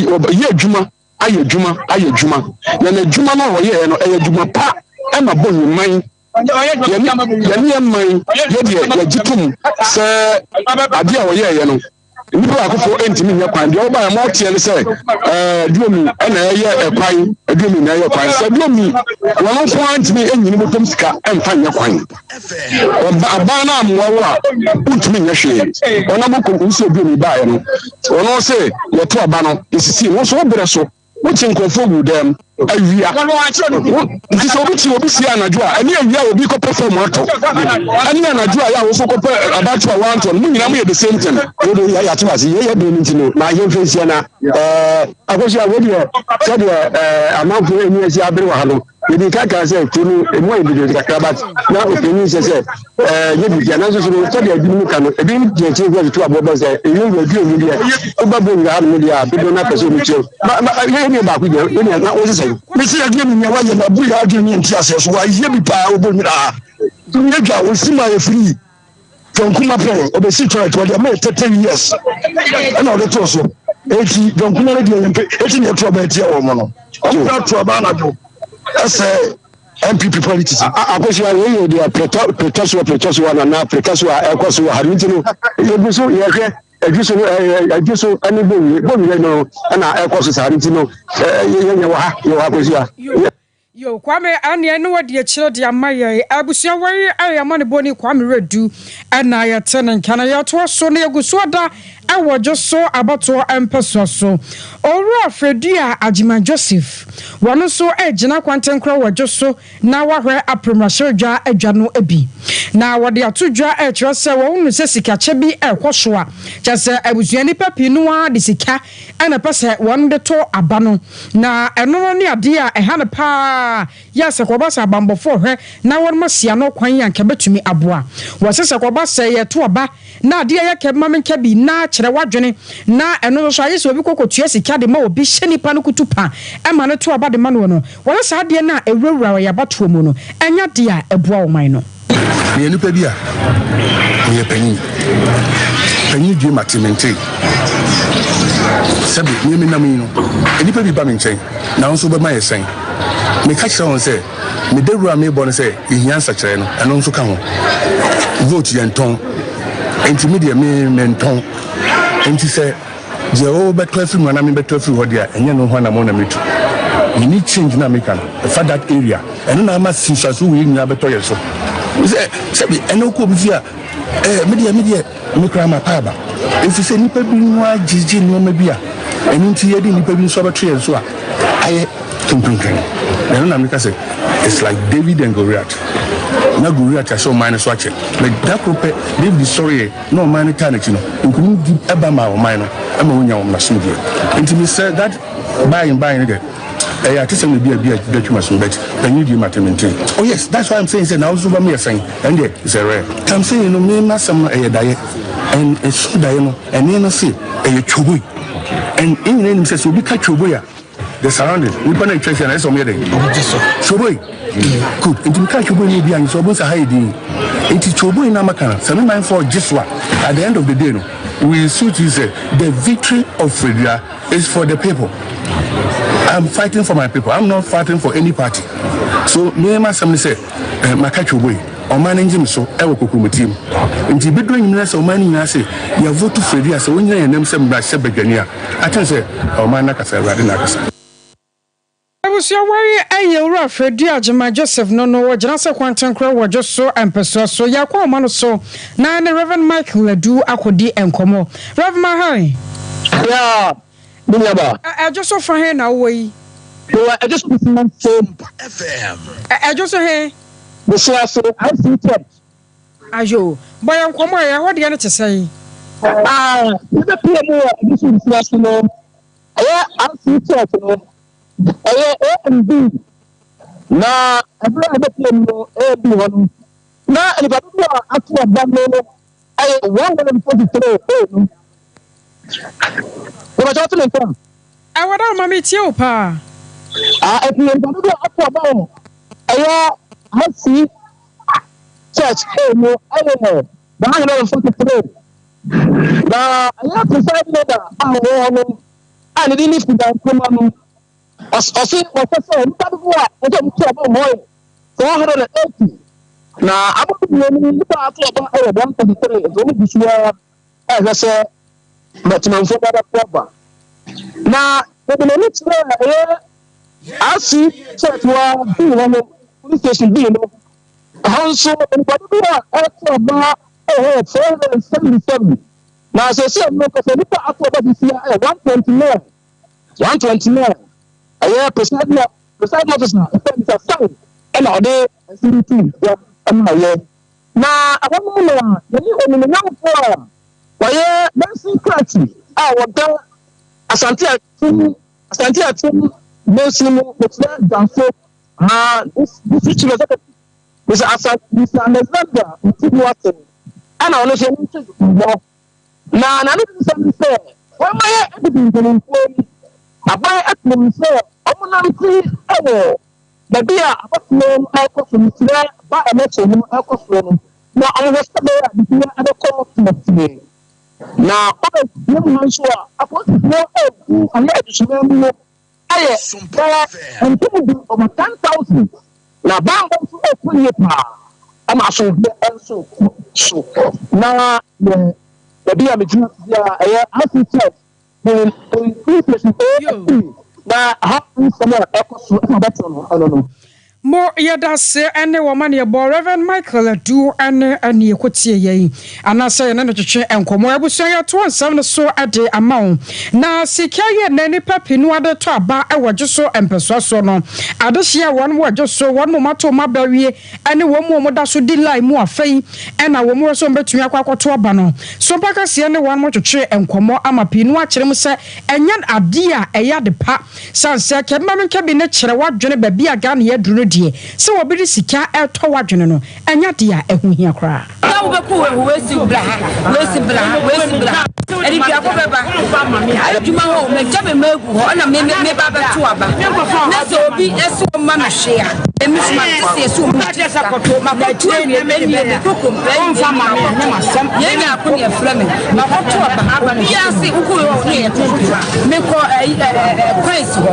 ɔyɛ adwuma ayɛ adwuma ayɛ adwuma, na n'adwuma no a ɔyɛeɛ no, ɛyɛ adwuma pa ma Bonyiman. Yɛne yɛn man yɛ deɛ yɛgye tom sɛ adeɛ a wɔyɛeɛ no nnipa baakofoɔ ntumi nyɛ kwan. Deɛ wɔbaeɛ ma ɔteɛ ne sɛ aduomi na ɛyɛ ɛkwan, aduomi na ɛyɛ kwan. Sɛ aduomi wɔn nko ara ntumi nyini bɔtɔm sika mfa nyɛ kwan. Ɔba aban no ammoa wo a wontumi nyɛ hwee. Ɔnam kɔ nsi aduomi baeɛ no, ɔno sɛ yɛto aba no yɛsisi no nso wo berɛ so. Wokye nkurɔfoɔ gu dɛm awia. Nti sɛ obi kye obi sie anadwo a, ɛne awia a obi kɔpɛ fam atɔ, ɛne anadwo a yɛ a woso kɔpɛ abato a wantɔ no, mo nyinaa moyɛ the same thing. Wode yɛate wase yɛyɛ bere no nti no ma yɛmfa nsia na ɛɛ akɔhyia wei deɛ sɛdeɛ ɛɛ amanfoɔ ani asi abere wɔ ha no yɛdi nka kaa sɛ kuro no emu ayɛ bebree kakra but na ɔpanyin sɛ sɛ ɛɛ yɛ biribi nanso so no sɛdeɛ ebinom ka no ebinom gyina akyire kura tutu aboɔ bɔ sɛ eyi wura duro mu deɛ woba bɔ wura ha nom deɛ a dodoɔ no apɛ sɛ ɔmo kyerɛ ba ba yɛ ne baako gyina yɛ ne na wɔsesɛ yi. Mesi adeɛ mi nea wayɛ na abu yɛ adwene ne nti aseɛ so wayɛ bi paa wobɔ nwura ha yɛ dwa wɔsi ma yɛ firi John Kuma pɛn ɔbɛsi toilet wɔde ama yɛ 30 years ɛna ɔde too so eti John Kuma no deɛ yɛmpɛ eti na ɛto aba atia wɔn no wɔn kura to aba anadwo ɛsɛ NPP politics. Akosua wei yɛ deɛ pretɔ pretɔ soɔ pretɔ soɔ anaa preka so a ɛkɔ so wɔ ha no nti no yɛgu so yɛhwɛ adwu so no adwu so ɛne bonwie bonwie no ɛna ɛkɔ so saa nti no yɛnyɛ wɔ ha yɛwɔ ha akosua. Yo, Kwame ɛneɛ ne wadi akyire de ama yɛn. Abusua wei ɛyɛ amanebɔni Kwame Redu ɛna yɛte ne nka na yɛtoa so na yɛgu so ada ɛwɔ dwo so abatoɔ mpɛsoa so. Owura Fredua Agyeman Joseph wɔno nso ɛregyina kwantenkorɔ wɔ dwo so na wahwɛ apre mmarahyɛbadwa adwa no bi. Na wɔde ato dwa ɛrekyerɛ sɛ wɔhunu sɛ sikakyɛ bi ɛrekɔ so a kyerɛ sɛ abusua nnipa pii no ara de sika na ɛpɛ sɛ wɔn de to aba no, na ɛno no ne adeɛ a ɛha no pa ara yɛ sɛ kɔba sɛ abanbɔfoɔ hwɛ na wɔn asi ano kwan a anka ɛbɛtumi aboa. Wɔse sɛ kɔba sɛ yɛto aba na adeɛ yɛ kɛ ma menka bi na kyerɛ w'adwene na ɛno nso so ayɛ sɛ obi kɔ kɔtua sika de ma obi hyɛ nipa no kutu pa ma no to aba de ma noɔ no, wɔse saa adeɛ no a ɛwurawura wɔ yɛn abatoɔ mu no ɛnyɛ adeɛ a ɛboa ɔman no. Meyɛ nipa bi a meyɛ panyin. Panyin due mate mentee. Sɛbe me menam yi no, nnipa bi ba me nkyɛn, na wo nso wobɛma yɛ sɛn? Meka kyerɛ wɔn sɛ, me dawuro a mebɔ no sɛ yɛhia nsakyeraɛ no, ɛno nso ka ho. Vote yɛntɔn. Enti me deɛ me mentɔn. Enti sɛ Deɛ wobɛtɔ afiri mu anaa mebɛtɔ afiri hɔ deɛ a, ɛnyɛ ɛno ho anammɔn na mɛtu. We need change no a meka no, ɛfa that area. Ɛno na ama nsusuansoɔ wei nyinaa bɛtɔ yɛn so. Sɛ, sɛbi, ɛnɛ wokɔ obi fie a, ɛɛ, me deɛ, me deɛ, me koraa mapa aba. Ɛfiri sɛ nnipa bi ho agyegye nneɛma bi a, ɛno nti yɛde nnipa bi nso abɛto yɛn so a, ayɛ kenkenken. Na ɛno na meka sɛ, it's like David and Goliath. Na Goliath ahyɛ ɔman no so akyɛ. But da koro pɛ, David sɔreeɛ. na ɔman no taa n'akyi no, nkonimdi ba maa ɔman no ma wonya wɔn asomdwoe. Enti mesrɛ that buying buying no deɛ ɛyɛ atesɛm na ebi a bi a bi atwi m'asom but panyin die mate mente. Oh yes, that's why I'm saying sɛ na wo nso ba mu yɛ sɛn ɛno deɛ it's a rare. I'm saying no me m'asɛm no ɛyɛ daeɛ and ɛso daeɛ no ɛne no se ɛyɛ twoboi and yɛn nyinaa nim sɛ sɛ obi ka twoboi a The surrounding nipa na atwa ahyia no ɛsɛ ɔmo yɛ dɛ. Ɔmo gye so. Kyoboi. Good. Nti meka kyoboi ne obi anyi so ɔmo nsa ha yɛ din. Nti kyoboi na maka no sɛ me manfoɔ gye so a at the end of the day no we suit you sɛ the victory of Fredua is for the people. I'm fighting for my people. I'm not fighting for any party. So me m'asɛm ne sɛ eh, maka kyoboi. Ɔman no ngye me so wɔ kokuromoti mu. Nti bɛduru anwummerɛ sɛ ɔman no nyinaa se yɛvoto Fredua sɛ ɔnyina yɛn nam sɛ mmarahyɛ badwani a Akyɛn sɛ ɔman no akasa, Awurade na akasa. Abusua wei yɛ Owura Fredu Agyemang Joseph no no ɔgyina sɛ kwantenkorɔ wɔ Dwoso mpɛsoa so. Yɛakɔ ahoma no so na ne Rev. Michael Adu akɔdi nkɔmmɔ. Rev. Mahan. Yeah, me nua ba. Ɛ Dwoso fa he na wowɔ yi? Mewɔ Ɛdwoso Fam. Ɛ Ɛdwoso he? Bosoaso IC Church. Ayo, bɔ yɛn nkɔmmɔ ɛ, ɛhɔ deɛ no te sɛn? Ah, yɛbɛpue mu wɔ Adusu nsuo ase no, ɛyɛ RC Church no, ɛyɛ AMB, na ɛberɛ a yɛbɛpue mu no, AMB hɔ no, na nnipa dodoɔ a ato aba no ɛyɛ 143 A no. Bɛbɛkyɛ wote me nka? Ɛwɔ dɛ ɔma metie wo paa. Ah, ɛti nnipa dodoɔ a ato aba wɔ ɛyɛ RC Church A no yɛ 143, na ɛyɛ presiding elder a ɔwɔ hɔ no a ne din ne Sudan Nkrumah no, ɔse wɔhwɛ sɛ nnipa dodoɔ a ɛsɛ wɔn to aba wɔ hɔ yɛ 480, na abɔde mmienu nnipa a ato aba yɛ 133, nti wɔn gu so ara ɛhwɛ sɛ mɛtemanfoɔ ba bɛto aba. Na wɔde n'ani kyerɛ ɛyɛ RC Church wɔ Bii hɔ no, police station Bii no, Ɛhɔ nso, nnipa dodoɔ a ɛreto aba wɔ hɔ yɛ 477, na seesei no kasa nnipa ato aba sisi a yɛ 129, 129. Ɛyɛ presiding presiding officer ɛfɛ Mr. Sang ɛna ɔde nsɛm yi too dwa ɛma yɛ. Na ɛhɔ nom na yɛne onimuonyamfoɔ a wɔyɛ Benson Krakye a wɔda Asante Akyem Asante Akyem Mansin mu Mekyerɛ Dwanso ha District Chief Executive Mr. Asa Mr. Alexander Ntibuaten ɛna ɔno nso yɛne no nkɔmmɔ. Na n'anomusɛm ne sɛ, Wɔma yɛ adidi mpanimfoɔ yi aban atom sɛ wɔnante wɔ baabi a abatoɔ no rekɔ so no, kyerɛ ba election no rekɔ soɔ no, na wɔhwɛ sɛ ɛbɛyɛ a biribiara bɛkɔ tɔɔtee. Na woba kurom ha nso a, apolisifoɔ regu ayɛ adesua mu no ayɛ bɛyɛ mpemdu, over 10,000, na bammɔ nso rekɔ yie paa ama asomdwoeɛ nso rekɔ so. Na yɛ baabi a megyina biara ɛyɛ RC Church ne police station AFP na ha nsɛm a ɛkɔ so ɛna bɛtɔ no ɛno no. Mo yɛdase ne wɔn amanneɛbɔ Rev. Michael Adu ne ɛne yɛkɔtie yɛn anaasɛ yɛne no twetwe nkɔmmɔ. Abusua yɛtoa nsɛm no so de ama wo. Na sika yɛ nnɛ nnipa pii no ade tɔ aba wɔ dwo so mpɛsoa soɔ no. Adehyeɛ a wɔn wɔ dwo so, wɔn mu ato wɔn aba awie ne wɔn mu a wɔda so di line mu afei na wɔn wɔ sɛ wɔbɛtumi akɔ akɔto aba no. Sompa kaseɛ ne wɔn twetwe nkɔmmɔ ama pii no akyerɛ mu sɛ ɛnyɛ adeɛ a ɛyɛ ade pa. Sane sɛ kɛmma me nka bi ne kyerɛ w'adwene baabi a Ghana aduru no deɛ, sɛ wɔbi de sika retɔ w'adwene no, ɛnyɛ adeɛ a ɛho hia koraa. Sɛ wobɛkɔ wɔ wei si bra ha, wei si bra ha, wei si bra ha. Adeduafo bɛba adwuma hɔ, magya me mma agu hɔ, ɛna me me ba bɛto aba. Na sɛ obi ɛsɛ ɔma me hwee a, ɛmi so ma te sɛ ɛsɛ ɔmu gye sika. Makɔto awie, ɛnie me kɔ kompɛ, yɛn nyɛ ako ne ɛfrɛ me. Makɔto aba, obiara se wokɔ wɔ ne yɛ to. Mekɔ ɛyi ɛɛ coins hɔ.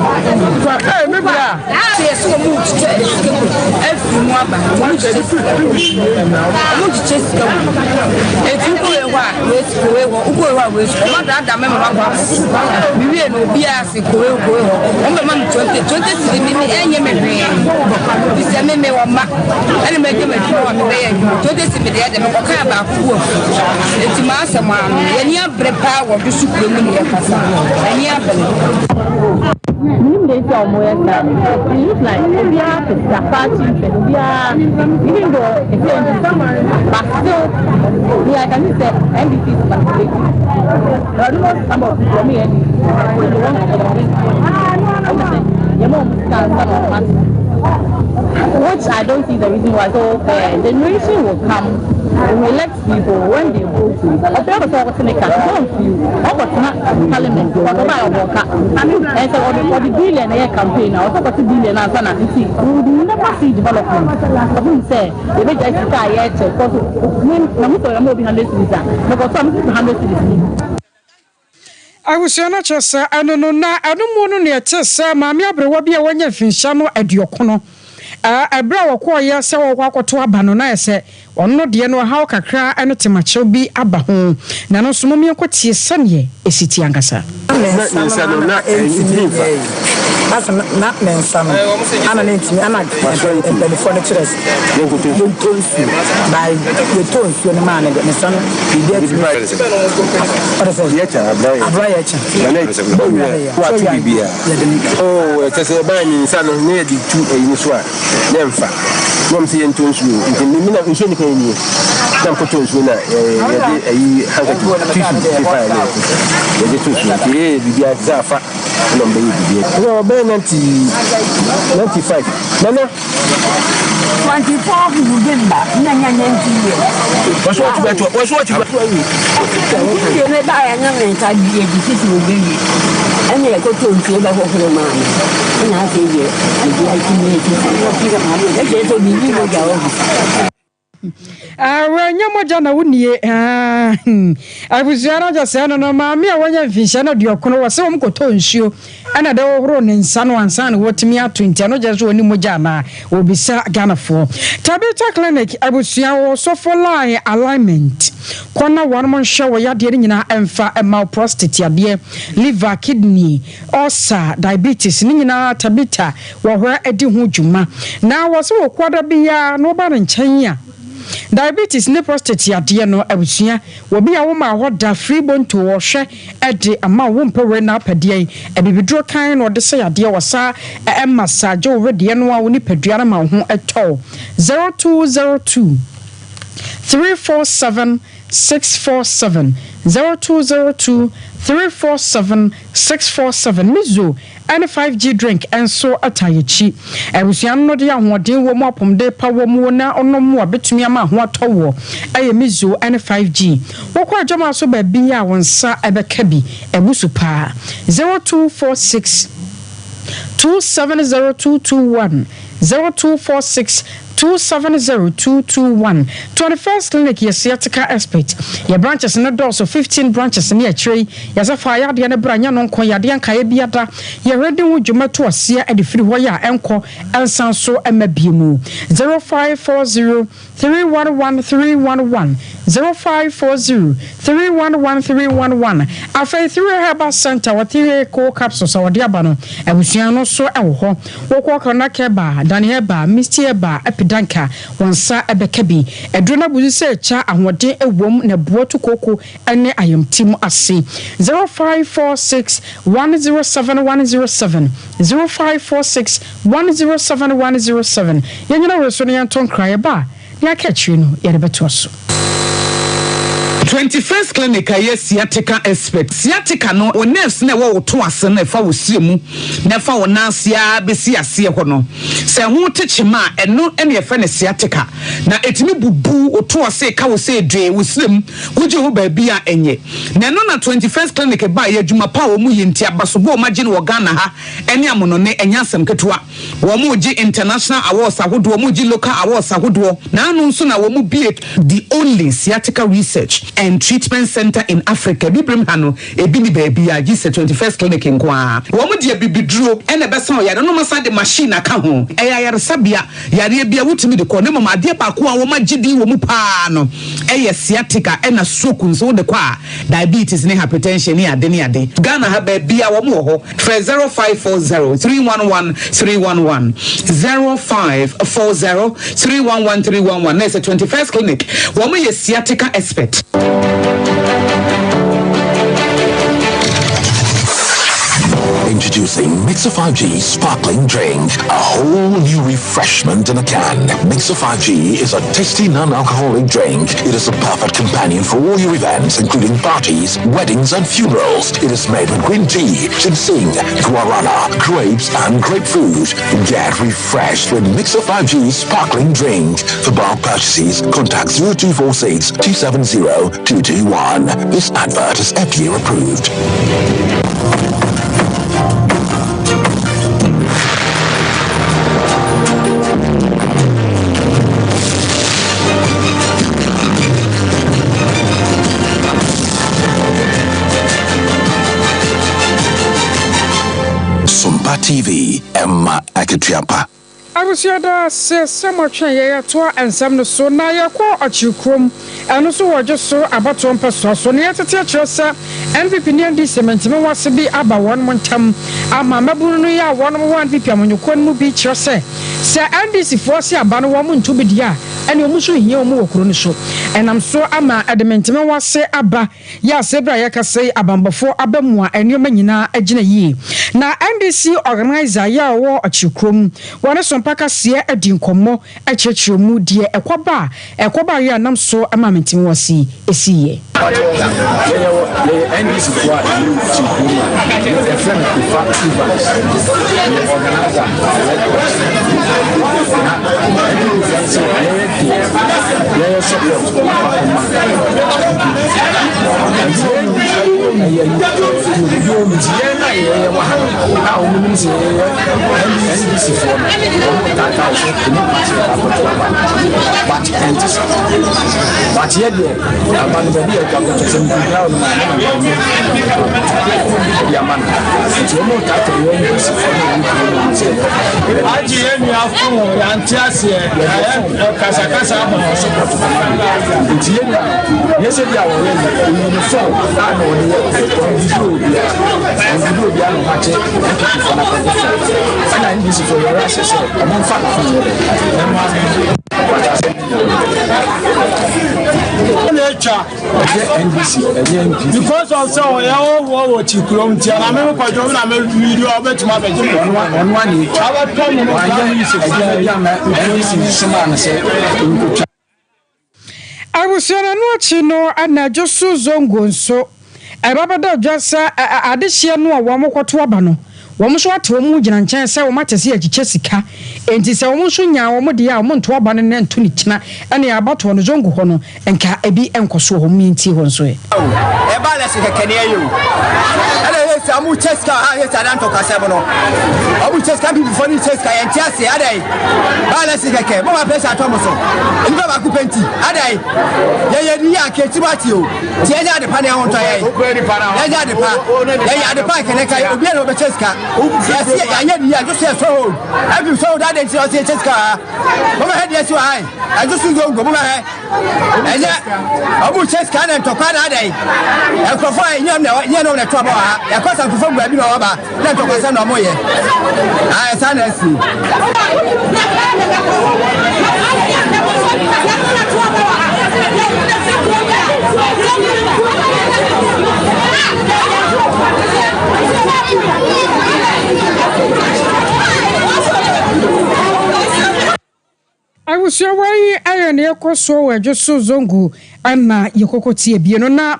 Ee me bra. Sɛ yɛsɛ wɔn mu kyekyɛ sika mu afiri mu aba wɔn mu kyekyɛ sika wɔn mu kyekyɛ sika mu eti wokɔ wei hɔ a wei kɔ wei hɔ wokɔ wei hɔ a wei wɔn adaadaa mɛma ma kɔ akɔ mewie no obiara se kɔ wei kɔ wei hɔ wɔn bɛma me 20 20 cedi me me ɛnyɛ me hwee bisɛ me me wɔn ma ɛna mɛ gye m'adwuma wa me bɛyɛ adwuma 20 cedi me deɛ ɛdɛ mekɔ kaa baako gu afu eti maa asɛm ano yɛn ani abere paa wɔ do so kuro mu ne yɛkasa ani abere. Menim deɛ nti a wɔyɛ saa. It looks like obiara pɛ sika, party interest, obiara even though it's NDC, but still me I can see sɛ NDC is participating. But I don't know some of people wɔn yɛ NDC, so they want to elevate wɔn sɛ yɛma wɔn sika ansa na wɔn ate. Which I don't see the reason why. So the nation will come, we will elect people when they go to ɔfɛ ɔpɛ sɛ ɔte ne ka ɔnfiw ɔkɔtena parliament ɔdɔ ba ɔbɔ ka ɛsɛ ɔde ɔde billion ɛyɛ campaign na ɔsɛ ɔkɔte billion ansa na nti we would never see development ɔfun sɛ yɛbɛgya sika a yɛkyɛ kɔso me na mo sɛ ɔyɛ mo obi hundred cedis a mɛkɔtɔ a mo sɛ hundred cedis ni. Abusua no kyerɛ sɛ ɛno no na ɛno mu no nea ɛte sɛ maame aberewa bi a wanya mfinhyia no aduɔkono. Ɛberɛ a wɔkɔeɛ sɛ wɔrekɔ akɔto aba no na ayɛ sɛ ɔno no deɛ no ɔhaw kakra ne temakyɛw bi aba ho. Na ɛno nso mom yɛnkɔtie sɛdeɛ ɛsi teɛ ankasa. Na me nsa no na ɛntumi nyɛ yi. Asa na me nsa no ana na ɛntumi ana mpanimfoɔ no kyerɛ sɛ yɛntɔ nsuo na yɛtɔ nsuo no maa no deɛ me nsa no biribi atumi ɔde sɛ abura yɛ kyɛ bɛwia no yɛ wato biribiara oo ɛkyɛ sɛ ɛbaa ne nsa no na yɛde tu ɛyi no so a na ɛmfa na ɔm sɛ yɛntɔ nsuo nti me na nsuo nipa nie na mkɔtɔ nsuo na yɛde ɛyi handkerchief tissue pepa ne yɛde to nsuo nti ɛyɛ biribiara sɛ afa na ɔmbɛyɛ biribiara na ɔbɛyɛ 90 95 nana 24 November na nya 19 years. Wɔso wɔte bɛto wɔso wɔte bɛto awie. Nsuo no baeɛ na me nsa di adi sisi wɔ bɛwie ɛna yɛkɔtɔ nsuo bɛhohoro maa me ɛna afei deɛ mede atumi asisi ɛkyerɛ sɛ biribi mogya wɔ hɔ. Wanya mogya na wonie. Abusua no agya sɛɛ no no maame a wanya mfinhyia no aduɔkono wɔ sɛ wɔn kɔtɔ nsuo ɛna de hohoro ne nsa no ansa na wɔtumi ato nti ɛno gyɛ sɛ wɔni mogya anaa wɔbisa Ghanafoɔ. Tabitha Clinic abusua wɔ sɔfo line alignment kɔ na wɔn nhwɛ wɔ yadeɛ no nyinaa ɛmfa ɛma wo prostate yadeɛ, liver, kidney, ulcer, diabetes ne nyinaa Tabitha wɔ hɔ adi ho dwuma. Na wɔ sɛ wɔ kuada biara na wɔba ne nkyɛn a, Diabetes ne prostate yadeɛ no abusua wɔ bi a womaa hɔ da firi bonto ɔhwɛ de ama wo wompɛ wei na apɛ deɛn abibiduro kann na ɔde sɛ yadeɛ wɔ saa massage wo wedeɛ no a wo nipadua no ma wo ho tɔ wo 0202 347 647 0202 347 647 Mizo ne 5G drink nso taa yɛn akyi. Abusua no de ahoɔden wɔ mu, apɔmuden pa wɔ mu na ɔnom a betumi ama ho atɔ woɔ ɛyɛ Mizo ne 5G. Wokɔ adwama so baabi a wo nsa ɛbɛka bi, ɛbu so paa. 0246 270221, 0246 270221. 21st Clinic yɛ sciatica expert. Yɛ branches no dɔɔso, 15 branches ne akyire yi. Yɛsɛ fa yadeɛ no bra nyɛ no nko yadeɛ nkaeɛ bi ada. Yɛhwɛ de ho dwuma to aseɛ de firi hɔ yɛ a ɛnkɔ ɛnsan so ɛma bie mu. 0540 311 311, 0540 311 311. Afei 3 Herbal Center wɔ 3 Co capsules a wɔde aba no abusua no so ɛwɔ hɔ. Wokɔ Karnak Herbal, Dani Herbal, Misty Herbal, Epidanka, wɔn nsa ɛbɛka bi. Aduro no abusu sɛ ɛkya ahoɔden ɛwom na ɛboɔ to kooko ne ayamtim ase. 0546 107 107, 0546 107 107. Yɛnyina wei so no yɛnto nkra yɛba a ne aka akyire no yɛde bɛtoa so. 21st Clinic a ɛyɛ sciatica expert. Sciatica no, wo nerves na ɛwɔ wo to ase no, ɛfa wo srɛ mu na ɛfa wo nan ase ara bɛsi aseɛ hɔ no, sɛ ɛho te kyema a, ɛno na yɛfrɛ no sciatica. Na ɛtumi bubu wo to ase, ka wo sɛ dwee wo srɛ mu, wogye ho baabi a ɛnyɛ. Na ɛno na 21st Clinic baeɛ, adwuma pa a wɔn yɛ nti, abasobɔ a wɔagye no wɔ Ghana ha ne amonɔne, ɛnyɛ asɛm ketewa. Wɔregye international awards ahodoɔ, wɔregye local awards ahodoɔ. Na ano nso na wɔn bue the only sciatica research and treatment center in Africa. Bibirem ha no, ebi ni baabi a gye sɛ 21st Clinic nko ara. Wɔn de abibiduro na ɛbɛsa ɔyare no, na wɔasan de machine aka ho. Ɛyɛ ayaresabea, yareɛ bi a wotumi de kɔ. Na mmom adeɛ baako a wɔagye din wɔ mu paa no yɛ sciatica ɛna stroke nso wode kɔ a, diabetes ne hypertension ne ade ne ade. Ghana ha baabi a wɔn wɔ hɔ. Frɛ 0540 311 311, 0540 311 311 na ɛsɛ 21st Clinic. Wɔn yɛ sciatica expert. Introducing Mixer 5G Sparkling Drink, a whole new refreshment in a can. Mixer 5G is a tasty non-alcoholic drink. It is a perfect companion for all your events, including parties, weddings, and funerals. It is made with green tea, ginseng, guarana, grapes, and grapefruit. Get refreshed with Mixer 5G Sparkling Drink. For bulk purchases, contact 0246 270 221. This advert is FDA approved. Sompa TV, Emma Akatua. Abusua da ase sɛ moatwɛn yɛn atoa nsɛm no so na yɛkɔ Ɔkyere kurom, ɛno nso wɔ Ɔdwe so abatoɔ mpɛsoa so. Nea ɛtete akyerɛ sɛ NPP ne NDC mentemehoase bi aba wɔn ntam ama mmabunu no yi a wɔn wɔ NPP amanyɔkuo no mu bi kyerɛ sɛ sɛ NDC foɔ se aba no wɔn nto bi deɛ a ɛne wɔn nso nhia wɔn wɔ kuro no so. Ɛnam so ama ɛde mentemehoase aba. Yɛ ase bere a yɛkasa yi abanbɔfoɔ aba mu a nneɛma nyinaa agyina yie. Na NDC organiser yi a ɔwɔ Ɔkyere kurom, wɔne Sompa Kaseɛ adi nkɔmmɔ akyerɛkyerɛ mu deɛ ɛkɔba a ɛkɔba yɛ a nam so ma Mentemehoase siiɛ. Yɛyɛ wɔ yɛyɛ NDC foɔ a yɛwɔ Ɔkyere kurom a yɛfrɛ me Kofa Evans, meyɛ organiser Red Cross. Na NDC foɔ nso yɛyɛ deɛ yɛyɛ support akɔma nti ɛyɛ nti yɛn na yɛyɛ wɔ ha no a wɔn nim sɛ yɛyɛ NDC foɔ no, wɔn taataa so ɛmu party akɔto aba, but ɛnte sa. But yɛ deɛ aba no baabi yɛ akɔto sɛ mpira no ma na ɛmu ɛde ama no, nti wɔn taataa yɛn NDC foɔ no wɔn kuro mu sɛ agye yɛn nua fon yɛante aseɛ kasakasa ama wɔn support kɔma no. Nti yɛn nua yɛn sɛ bi a wɔyɛ no oyi ne fon a na ɔde yɛ ɔndidi obiara ɔndidi obiara na ɔmakyɛ NPP foɔ no akɔgye fon, ɛna NDC foɔ yɛrɛ ahyɛ sɛ ɔmo nfa ne fon yɛ dɛ ɛmo ame. Ɛna atwa. Ɛnyɛ NDC, ɛnyɛ NPP. Because of sɛ ɔyɛ ɔwɔ wɔ ti kurom nti ɛna me kɔdwo na me video ɔbɛtumi abɛgye. Ɔno ɔno a na etwa. Abɛtɔ mu no. Wanyɛ adwuma bi ama NDC somaa no sɛ nkotwa. Abusua no ɛno akyi no anadwo so Zongo nso ɛba bɛda dwa sɛ adehyeɛ no a wɔn kɔto aba no wɔn nso ate wɔn ho gyina nkyɛn sɛ wɔn ate sɛ yɛkyekyɛ sika enti sɛ wɔn nso nyaa wɔn deɛ a wɔn nto aba no nnɛ nto ne kyina ɛne abatoɔ no Zongo hɔ no nka ebi nkɔ so wɔ hɔ yɛntie hɔ nso ɛ. O ɛba lɛs kɛkɛ ne ɛyɛ o ɛna yɛ sɛ ɔmo kyɛ sika ha yɛ sɛ adan ntɔkwasɛm no ɔmo kyɛ sika bibifoɔ no kyɛ sika yɛn te aseɛ adɛn ba lɛs kɛkɛ mo ma pressure atɔ mo so nipa baako pɛ nti adɛn yɛyɛ ni yɛ anka eti mo ate o ti yɛnyɛ adepa ne ahontɔ yɛn yɛnyɛ adepa yɛyɛ adepa nkɛnɛ ka obi a na ɔbɛkyɛ sika yɛsi yɛayɛ ni yɛ adwo so yɛ sɔ hɔ ɛbi sɔ hɔ dade nti ɔsi yɛ kyɛ sika ha mo bɛhɛ deɛ si wɔ ha ɛdwo so zongo mo bɛhɛ Ɛnyɛ ɔmo kyɛ sika na ntɔkwa na adɛn nkurɔfoɔ a ɛnyɛ na ɛnyɛ na ɔmo na ɛto aba wɔ ha ɛkɔ sa nkurɔfoɔ gu baabi na ɔmo aba na ntɔkwa sɛm na ɔmo yɛ ayɛ saa na asi. Abusua wei ayɛ nea ɛkɔ soɔ wɔ Adwo so Zongo na yɛkɔkɔ tie bie no na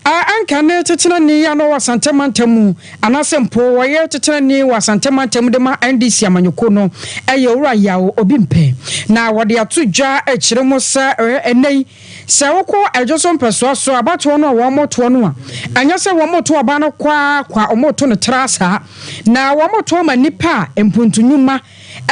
anka ne tetenani a na ɔwɔ Asante mantam mu anaasɛ mpo ɔyɛ tetenani wɔ Asante mantam de ma NDC amanyɔkuo no yɛ Owura Yaw Obimpɛ na wɔde ato dwa kyerɛ mu sɛ ɛnnɛ yi sɛ wokɔ Adwo so mpɛsoa so abatoɔ no a wɔtoɔ no a ɛnyɛ sɛ wɔto aba no kwa ara kwa wɔto no tra saa na wɔto ama nnipa a mpuntu nnwuma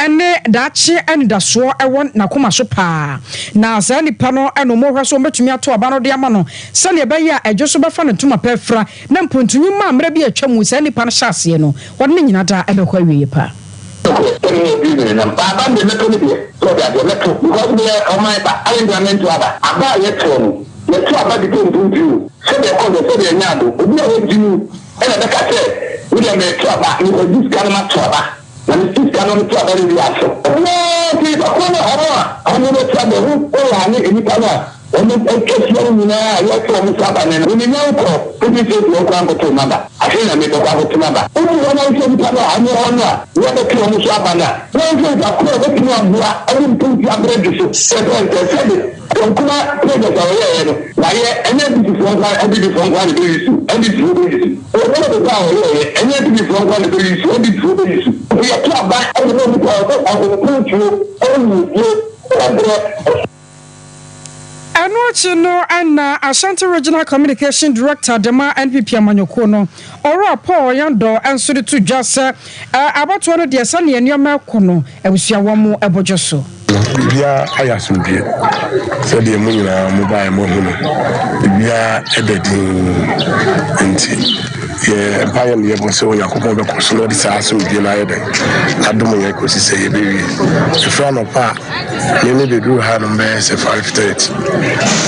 ne daakye anidasoɔ wɔ n'akoma so paa, na saa nipa no na wɔhwɛ sɛ wɔbɛtumi ato aba no de ama no sɛdeɛ ɛbɛyɛ a ɛdwo so bɛfa no ntoma pa afira, na mpontu nnwuma a mmerɛ bi a atwa mu saa nipa no hyɛ aseɛ no, wɔde ne nyina daa bɛkɔ awieɛ pa. Nokorɛ sɛ meyɛ obi nyinam ba aba no deɛ mɛto no deɛ sɛ ɔde adeɛ mɛto because meyɛ ɔman ba adɛn nti na mento aba aba a yɛtoɔ no yɛto aba de pɛ mpuntuo sɛdeɛ ɛkɔ deɛ sɛdeɛ ɛnyɛ ado obi a wagyimi ɛna ɛbɛka sɛ medeɛ meto aba mekɔgye sika no mato aba Na me sika no meto aba no wie aso. Obiara nti nnipa korɔ no a wɔn a wɔn bɛto aba ho koraa ne nnipa no a wɔn atwa ahyia no nyinaa a yɛreto wɔn so aba nnɛ no, me menya nkɔ polling station hɔ koraa nkɔto m'aba. Afei na mebɛkɔ akɔto m'aba. Wodu hɔ na wohwɛ nnipa no a wɔwɔ hɔ no a yɛrebɛto wɔn so aba no a, na wohwɛ nnipa korɔ a wɔbɛtumi aboa de mpuntuo abrɛ dwo so. Sɛ sɛ sɛbe Kwankuma project a wɔyɛeɛ no, wɔayɛ, ɛnyɛ NPP foɔ nko ara, NPP foɔ nko ara na ɛbɛyi so, NDC foɔ bɛyi so. Wɔn project a wɔyɛeɛ, ɛnyɛ NPP foɔ nko ara na ɛbɛyi so, NDC foɔ bɛyi so. Nti yɛto aba de ma nnipa a wɔde ahompuntuo ne yiedie bɛbrɛ. Ɛno akyi no na Ashanti Regional Communication Director de ma NPP amanyɔkuo no, Owura Paul Yandor nso de to dwa sɛ abatoɔ no deɛ sɛdeɛ nneɛma rekɔ no abusua wɔn bɔ dwo so. Biribiara ayɛ asomdwoeɛ sɛdeɛ mo nyinaa mobaeɛ moahu no, biribiara da dinn. Enti yɛ mpaeɛ na yɛbɔ sɛ Onyankopɔn bɛkɔ so na ɔde saa asomdwoeɛ no ayɛ dɛn adom yɛn kɔsi sɛ yɛbɛwie. Ɛfiri anɔpa a me mebɛduru hanom bɛyɛ sɛ 5:30,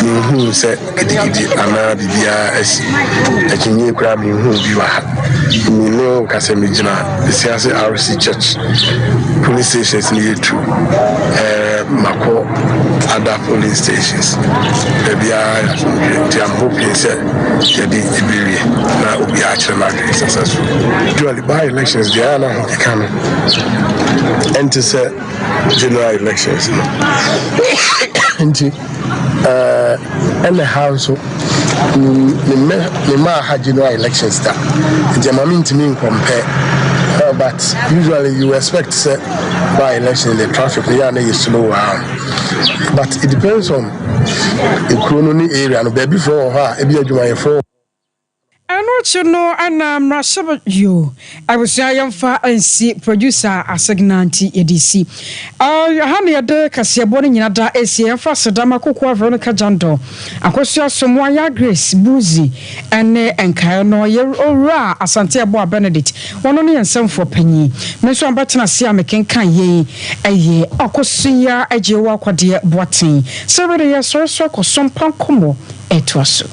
menhuu sɛ Gidigidi anaa biribiara asi. Akyinnye koraa minhuu bi wɔ ha. Me ne wo kasa migyina Esiase RC Church polling stations no yɛ tu. Ɛɛ makɔ other polling stations. Baabiara yɛ asomdwoe nti I'm hoping sɛ yɛde ebewie na obiara akyerɛ n'adwene successful. Usually by elections deɛ ɛyɛ a na ahokeka no ɛnte sɛ general elections no nti. Ɛna ha nso me maa ha general elections da nti ɛma me ntumi nkɔmpɛ but usually you expect sɛ by election the traffic no yɛ a na yɛ slow a but it depends on ekuro no ne area no baabi foɔ wɔ hɔ a ebi adwumayɛfoɔ. Ɛno akyi no na mmarahyɛbadwa yoo abusua yɛmfa nsi producer asegna nti yɛde si ha na yɛde kaseɛbɔ no nyina da ɛsie yɛmfa aseda ma Kokoa Veronica Jandor Akosua Asomoah Yaa Grace Buzi ɛne nkaeɛ no yɛ Owura Asante Aboah Benedict wɔno ne yɛn nsɛmfoɔ panyin me nso a mebɛtena ase a mekenkan yei ɛyɛ Akosua Agyewaa Kwadeɛ Boateng sɛ wede yɛsɔre so akɔso mpa nkɔmmɔ ɛtoa so.